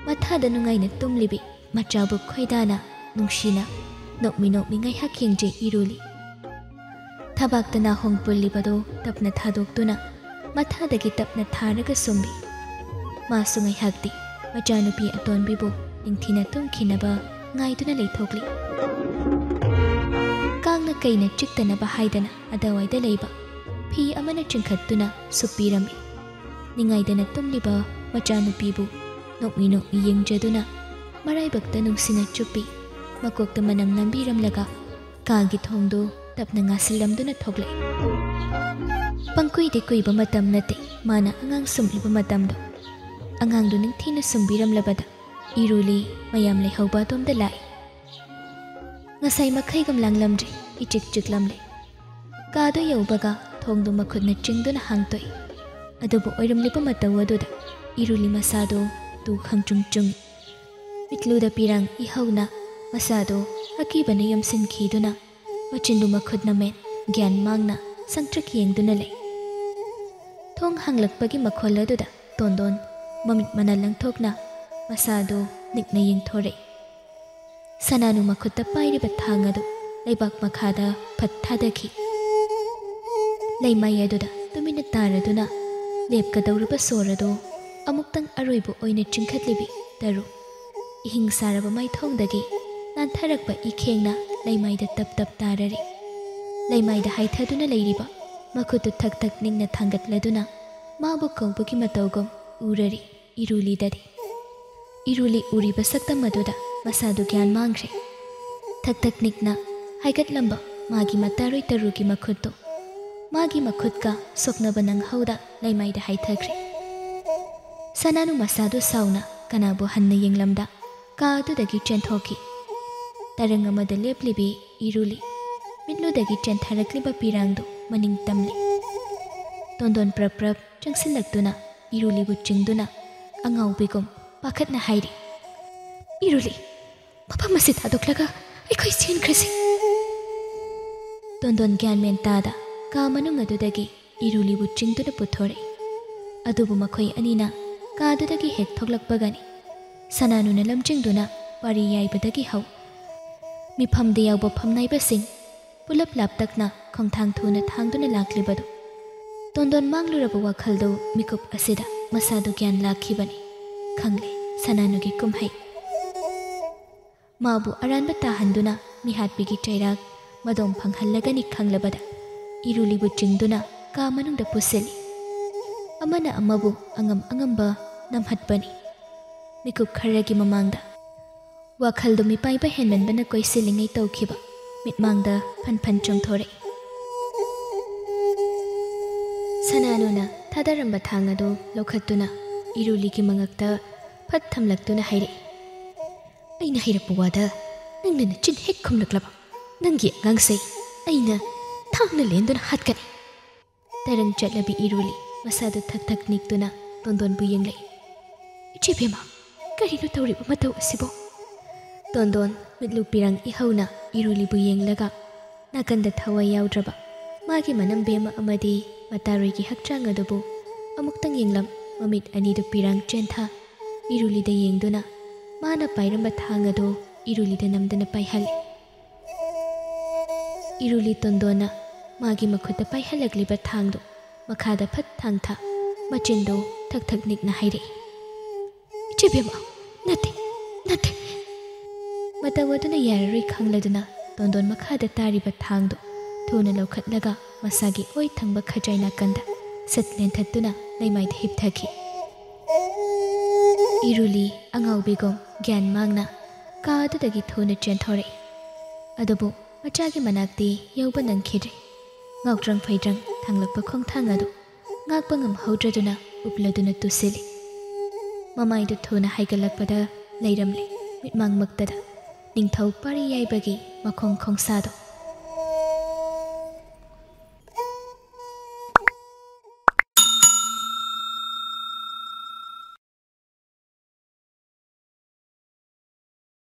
ꯃꯊꯥꯗ ꯅꯨꯡꯉꯥꯏꯅ ꯇꯨꯝꯂꯤꯕꯤ ꯃꯆꯥꯕꯨ ꯈꯣꯏꯗꯥꯅ ꯅꯨꯡꯁꯤꯅ ꯅꯣꯛꯃꯤ ꯅꯣꯛꯃꯤ ꯉꯥꯏꯍꯥꯛ ꯌꯦꯡꯖꯩ ꯏꯔꯨꯂꯤ꯫ ꯊꯕꯥꯛꯇ ꯅꯥꯍꯣꯡ ꯄꯨꯜꯂꯤꯕꯗꯨ ꯇꯞꯅ ꯊꯥꯗꯣꯛꯇꯨꯅ ꯃꯊꯥꯗꯒꯤ ꯇꯞꯅ ꯊꯥꯔꯒ ꯁꯨꯝꯕꯤ꯫ ꯃꯥꯁꯨ ꯉꯥꯏꯍꯥꯛꯇꯤ ꯃꯆꯥꯅꯨꯄꯤ ꯑꯇꯣꯟꯕꯤꯕꯨ ꯅꯤꯡꯊꯤꯅ ꯇꯨꯝꯈꯤꯅꯕ ꯉꯥꯏꯗꯨꯅ ꯂꯩꯊꯣꯛꯂꯤ꯫ ꯀꯥꯡꯅ ꯀꯩꯅ ꯆꯤꯛꯇꯅꯕ ꯍꯥꯏꯗꯅ ꯑꯗꯋꯥꯏꯗ ꯂꯩꯕ ꯐꯤ ꯑꯃꯅ ꯆꯤꯡꯈꯠꯇꯨꯅ ꯁꯨꯞꯄꯤꯔꯝꯃꯤ꯫ ꯅꯤꯡꯉꯥꯏꯗꯅ ꯇꯨꯝꯂꯤꯕ ꯃꯆꯥꯅꯨꯄꯤꯕꯨ ꯅꯣꯛꯃꯤ ꯅꯣꯛꯃꯤ ꯌꯦꯡꯖꯗꯨꯅ ꯃꯔꯥꯏꯕꯛꯇ ꯅꯨꯡꯁꯤꯅ ꯆꯨꯞꯄꯤ꯫ ꯃꯀꯣꯛꯇ ꯃꯅꯝ ꯅꯝꯕꯤꯔꯝꯂꯒ ꯀꯥꯒꯤ ꯊꯣꯡꯗꯨ ꯇꯞꯅ ꯉꯥꯁꯤꯜꯂꯝꯗꯨꯅ ꯊꯣꯛꯂꯛꯏ꯫ ꯄꯪꯀꯨꯏꯗꯤ ꯀꯨꯏꯕ ꯃꯇꯝ ꯅꯠꯇꯦ ꯃꯥꯅ ꯑꯉꯥꯡ ꯁꯨꯝꯂꯤꯕ ꯃꯇꯝꯗꯣ꯫ ꯑꯉꯥꯡꯗꯨ ꯅꯤꯡꯊꯤꯅ ꯁꯨꯝꯕꯤꯔꯝꯂꯕꯗ ꯏꯔꯨꯂꯤ ꯃꯌꯥꯝ ꯂꯩꯍꯧꯕ ꯑꯗꯣꯝꯗ ꯂꯥꯛꯏ꯫ ꯉꯁꯥꯏ ꯃꯈꯩꯒꯨꯝ ꯂꯥꯡꯂꯝꯗ꯭ꯔꯦ, ꯏꯆꯤꯛ ꯆꯤꯛꯂꯝꯂꯦ꯫ ꯀꯥꯗꯨ ꯌꯧꯕꯒ ꯊꯣꯡꯗꯨ ꯃꯈꯨꯠꯅ ꯆꯤꯡꯗꯨꯅ ꯍꯥꯡꯇꯣꯛꯏ꯫ ꯑꯗꯨꯕꯨ ꯑꯣꯏꯔꯝꯂꯤꯕ ꯃꯇꯧ ꯑꯗꯨꯗ ꯏꯔꯨꯂꯤ ꯃꯁꯥꯗꯨ ꯇꯨ ꯈꯪꯆꯨꯡ ꯆꯨꯡꯏ꯫ ꯃꯤꯠꯂꯨꯗ ꯄꯤꯔꯥꯡ ꯏꯍꯧꯅ ꯃꯁꯥꯗꯨ ꯑꯀꯤꯕꯅ ꯌꯣꯝꯁꯤꯟꯈꯤꯗꯨꯅ ꯃꯆꯤꯟꯗꯨ ꯃꯈꯨꯠꯅ ꯃꯦꯠ ꯒ꯭ꯌꯥꯟ ꯃꯥꯡꯅ ꯁꯪꯇ꯭ꯔꯤꯛ ꯌꯦꯡꯗꯨꯅ ꯂꯩ꯫ ꯊꯣꯡ ꯍꯥꯡꯂꯛꯄꯒꯤ ꯃꯈꯣꯜ ꯑꯗꯨꯗ ꯇꯣꯟꯗꯣꯟ ꯃꯃꯤꯠ ꯃꯅꯥ ꯂꯪꯊꯣꯛꯅ ꯃꯁꯥꯗꯨ ꯅꯤꯛꯅ ꯌꯦꯡꯊꯣꯔꯛꯏ꯫ ꯁꯅꯥꯅꯨ ꯃꯈꯨꯠꯇ ꯄꯥꯏꯔꯤꯕ ꯊꯥꯡ ꯑꯗꯨ ꯂꯩꯕꯥꯛ ꯃꯈꯥꯗ ꯐꯠ ꯊꯥꯗꯈꯤ꯫ ꯂꯩꯃꯥꯏ ꯑꯗꯨꯗ ꯇꯨꯃꯤꯟꯅ ꯇꯥꯔꯗꯨꯅ ꯂꯦꯞꯀꯗꯧꯔꯕ ꯁꯣꯔ ꯑꯗꯨ ꯑꯃꯨꯛꯇꯪ ꯑꯔꯣꯏꯕ ꯑꯣꯏꯅ ꯆꯤꯡꯈꯠꯂꯤꯕꯤ ꯇꯔꯨ꯫ ꯏꯍꯤꯡ ꯁꯥꯔꯕ ꯃꯥꯏꯊꯣꯡꯗꯒꯤ ꯅꯥꯟꯊꯔꯛꯄ ꯏꯈꯦꯡꯅ ꯂꯩꯃꯥꯏꯗ ꯇꯞ ꯇꯞ ꯇꯥꯔꯔꯤ꯫ ꯂꯩꯃꯥꯏꯗ ꯍꯥꯏꯊꯗꯨꯅ ꯂꯩꯔꯤꯕ ꯃꯈꯨꯠꯇꯨ ꯊꯛ ꯊꯛ ꯅꯤꯛꯅ ꯊꯥꯡꯒꯠꯂꯗꯨꯅ ꯃꯥꯕꯨ ꯀꯧꯕꯒꯤ ꯃꯇꯧꯒꯨꯝ ꯎꯔꯔꯤ ꯏꯔꯨꯂꯤꯗꯗꯤ꯫ ꯏꯔꯨꯂꯤ ꯎꯔꯤꯕ ꯁꯛꯇꯝ ꯑꯗꯨꯗ ꯃꯁꯥꯗꯨ ꯒ꯭ꯌꯥꯟ ꯃꯥꯡꯈ꯭ꯔꯦ꯫ ꯊꯛ ꯊꯛ ꯅꯤꯛꯅ ꯍꯥꯏꯒꯠꯂꯝꯕ ꯃꯥꯒꯤ ꯃꯇꯥꯔꯣꯏ ꯇꯔꯨꯒꯤ ꯃꯈꯨꯠꯇꯨ ꯃꯥꯒꯤ ꯃꯈꯨꯠꯀ ꯁꯣꯛꯅꯕ ꯅꯪꯍꯧꯗ ꯂꯩꯃꯥꯏꯗ ꯍꯥꯏꯊꯈ꯭ꯔꯦ꯫ ꯁꯅꯥꯅꯨ ꯃꯁꯥꯗꯨ ꯁꯥꯎꯅ ꯀꯅꯥꯕꯨ ꯍꯟꯅ ꯌꯦꯡꯂꯝꯗ ꯀꯥ ꯑꯗꯨꯗꯒꯤ ꯆꯦꯟꯊꯣꯛꯈꯤ꯫ ꯇꯔꯪ ꯑꯃꯗ ꯂꯦꯞꯂꯤꯕꯤ ꯏꯔꯨꯂꯤ ꯃꯤꯠꯂꯨꯗꯒꯤ ꯆꯦꯟꯊꯔꯛꯂꯤꯕ ꯄꯤꯔꯥꯡꯗꯨ ꯃꯅꯤꯡ ꯇꯝꯂꯤ꯫ ꯇꯣꯟꯗꯣꯟ ꯄ꯭ꯔꯞ ꯄ꯭ꯔꯞ ꯆꯪꯁꯤꯜꯂꯛꯇꯨꯅ ꯏꯔꯨꯂꯤꯕꯨ ꯆꯤꯡꯗꯨꯅ ꯑꯉꯥꯎꯕꯤꯒꯨꯝ ꯄꯥꯈꯠꯅ ꯍꯥꯏꯔꯤ, "ꯏꯔꯨꯂꯤ, ꯃꯐꯝ ꯑꯁꯤ ꯊꯥꯗꯣꯛꯂꯒ ꯑꯩꯈꯣꯏ ꯆꯦꯟꯈ꯭ꯔꯁꯤ꯫" ꯇꯣꯟꯗꯣꯟ ꯒ꯭ꯌꯥꯟ ꯃꯦꯟ ꯇꯥꯗ ꯀꯥ ꯃꯅꯨꯡ ꯑꯗꯨꯗꯒꯤ ꯏꯔꯨꯂꯤꯕꯨ ꯆꯤꯡꯗꯨꯅ ꯄꯨꯊꯣꯔꯛꯏ꯫ ꯑꯗꯨꯕꯨ ꯃꯈꯣꯏ ꯑꯅꯤꯅ ꯀꯥꯗꯨꯗꯒꯤ ꯍꯦꯛ ꯊꯣꯛꯂꯛꯄꯒꯅꯤ ꯁꯅꯥꯅꯨꯅ ꯂꯝꯖꯤꯡꯗꯨꯅ ꯄꯥꯔꯤ ꯌꯥꯏꯕꯗꯒꯤ ꯍꯧ ꯃꯤꯐꯝꯗ ꯌꯥꯎꯕ ꯐꯝꯅꯥꯏꯕꯁꯤꯡ ꯄꯨꯂꯞ ꯂꯥꯞꯇꯛꯅ ꯈꯣꯡꯊꯥꯡ ꯊꯨꯅ ꯊꯥꯡꯗꯨꯅ ꯂꯥꯛꯂꯤꯕꯗꯨ ꯇꯣꯟꯗꯣꯟ ꯃꯥꯡꯂꯨꯔꯕ ꯋꯥꯈꯜꯗꯨ ꯃꯤꯀꯨꯞ ꯑꯁꯤꯗ ꯃꯁꯥꯗꯨ ꯒ꯭ꯌꯥꯟ ꯂꯥꯛꯈꯤꯕꯅꯤ꯫ ꯈꯪꯂꯦ ꯁꯅꯥꯅꯨꯒꯤ ꯀꯨꯝꯍꯩ꯫ ꯃꯥꯕꯨ ꯑꯔꯥꯟꯕ ꯇꯥꯍꯟꯗꯨꯅ ꯃꯤꯍꯥꯠꯄꯤꯒꯤ ꯆꯩꯔꯥꯛ ꯃꯗꯣꯝ ꯐꯪꯍꯜꯂꯒꯅꯤ ꯈꯪꯂꯕꯗ ꯏꯔꯨꯂꯤꯕꯨ ꯆꯤꯡꯗꯨꯅ ꯀꯥ ꯃꯅꯨꯡꯗ ꯄꯨꯁꯤꯜꯂꯤ꯫ ꯑꯃꯅ ꯑꯃꯕꯨ ꯑꯉꯝ ꯑꯉꯝꯕ ꯅꯝꯍꯠꯄꯅꯤ꯫ ꯃꯤꯀꯨꯞ ꯈꯔꯒꯤ ꯃꯃꯥꯡꯗ ꯋꯥꯈꯜꯗꯨ ꯃꯤꯄꯥꯏꯕ ꯍꯦꯟꯃꯟꯕꯅ ꯀꯣꯏꯁꯤꯜꯂꯤꯉꯩ ꯇꯧꯈꯤꯕ ꯃꯤꯠꯃꯥꯡꯗ ꯐꯟ ꯐꯟ ꯆꯣꯡꯊꯣꯔꯛꯏ꯫ ꯁꯅꯥꯅꯨꯅ ꯊꯥꯗꯔꯝꯕ ꯊꯥꯡ ꯑꯗꯨ ꯂꯧꯈꯠꯇꯨꯅ ꯏꯔꯨꯂꯤꯒꯤ ꯃꯉꯛꯇ ꯐꯠ ꯊꯝꯂꯛꯇꯨꯅ ꯍꯥꯏꯔꯛꯏ, "ꯑꯩꯅ ꯍꯩꯔꯛꯄ ꯋꯥꯗ ꯅꯪꯅ ꯅꯆꯤꯟ ꯍꯦꯛ ꯈꯨꯝꯂꯛꯂꯕ, ꯅꯪꯒꯤ ꯑꯉꯥꯡꯁꯦ ꯑꯩꯅ ꯊꯥꯡꯅ ꯂꯦꯟꯗꯨꯅ ꯍꯥꯠꯀꯅꯤ꯫" ꯇꯔꯪ ꯆꯠꯂꯕꯤ ꯏꯔꯨꯂꯤ ꯃꯁꯥꯗꯨ ꯊꯛ ꯊꯛ ꯅꯤꯛꯇꯨꯅ ꯇꯣꯟꯗꯣꯟꯕꯨ ꯌꯦꯡꯂꯛꯏ꯫ "ꯏꯆꯦ ꯕꯦꯝꯃ, ꯀꯔꯤꯅꯣ ꯇꯧꯔꯤꯕ ꯃꯇꯧ ꯑꯁꯤꯕꯣ?" ꯇꯣꯟꯗꯣꯟ ꯃꯤꯠꯂꯨ ꯄꯤꯔꯪ ꯏꯍꯧꯅ ꯏꯔꯨꯂꯤꯕꯨ ꯌꯦꯡꯂꯒ ꯅꯥꯀꯟꯗ ꯊꯋꯥꯏ ꯌꯥꯎꯗ꯭ꯔꯕ ꯃꯥꯒꯤ ꯃꯅꯝꯕꯦꯝꯃ ꯑꯃꯗꯤ ꯃꯇꯥꯔꯣꯏꯒꯤ ꯍꯛꯆꯥꯡ ꯑꯗꯨꯕꯨ ꯑꯃꯨꯛꯇꯪ ꯌꯦꯡꯂꯝ, ꯃꯃꯤꯠ ꯑꯅꯤꯗꯨ ꯄꯤꯔꯥꯡ ꯆꯦꯟꯊ ꯏꯔꯨꯂꯤꯗ ꯌꯦꯡꯗꯨꯅ ꯃꯥꯅ ꯄꯥꯏꯔꯝꯕ ꯊꯥꯡ ꯑꯗꯨ ꯏꯔꯨꯂꯤꯗ ꯅꯝꯗꯅ ꯄꯥꯏꯍꯜꯂꯤ꯫ ꯏꯔꯨꯂꯤ ꯇꯣꯟꯗꯣꯟꯅ ꯃꯥꯒꯤ ꯃꯈꯨꯠꯇ ꯄꯥꯏꯍꯜꯂꯛꯂꯤꯕ ꯊꯥꯡꯗꯨ ꯃꯈꯥꯗ ꯐꯠ ꯊꯥꯡꯊ, ꯃꯆꯤꯟꯗꯨ ꯊꯛ ꯊꯛ ꯅꯤꯛꯅ ꯍꯥꯏꯔꯛꯏ, "ꯏꯆꯦꯕꯦꯝꯃ, ꯅꯠꯇꯦ, ꯅꯠꯇꯦ!" ꯃꯇꯧ ꯑꯗꯨꯅ ꯌꯥꯔꯔꯣꯏ ꯈꯪꯂꯗꯨꯅ ꯇꯣꯟꯗꯣꯟ ꯃꯈꯥꯗ ꯇꯥꯔꯤꯕ ꯊꯥꯡꯗꯨ ꯊꯨꯅ ꯂꯧꯈꯠꯂꯒ ꯃꯁꯥꯒꯤ ꯑꯣꯏ ꯊꯪꯕ ꯈꯖꯥꯏ ꯅꯥꯀꯟꯗ ꯁꯠ ꯂꯦꯟꯊꯠꯇꯨꯅ ꯂꯩꯃꯥꯏꯗ ꯍꯤꯞꯊꯈꯤ꯫ ꯏꯔꯨꯂꯤ ꯑꯉꯥꯎꯕꯤꯒꯨꯝ ꯒ꯭ꯌꯥꯟ ꯃꯥꯡꯅ ꯀꯥ ꯑꯗꯨꯗꯒꯤ ꯊꯨꯅ ꯆꯦꯟꯊꯣꯔꯛꯏ꯫ ꯑꯗꯨꯕꯨ ꯃꯆꯥꯒꯤ ꯃꯅꯥꯛꯇꯤ ꯌꯧꯕ ꯅꯪꯈꯤꯗ꯭ꯔꯦ꯫ ꯉꯥꯎꯇ꯭ꯔꯪ ꯐꯩꯗ꯭ꯔꯪ ꯊꯥꯡꯂꯛꯄ ꯈꯣꯡꯊꯥꯡ ꯑꯗꯨ ꯉꯥꯛꯄ ꯉꯝꯍꯧꯗ꯭ꯔꯗꯨꯅ ꯎꯞꯂꯗꯨꯅ ꯇꯨꯁꯤꯜꯂꯤ꯫ ꯃꯃꯥꯏꯗꯨ ꯊꯨꯅ ꯍꯥꯏꯒꯠꯂꯛꯄꯗ ꯂꯩꯔꯝꯂꯦ ꯃꯤꯠꯃꯥꯡꯃꯛꯇꯗ ꯅꯤꯡꯊꯧ ꯄꯥꯔꯤ ꯌꯥꯏꯕꯒꯤ ꯃꯈꯣꯡ ꯈꯣꯡꯁꯥꯗꯣ꯫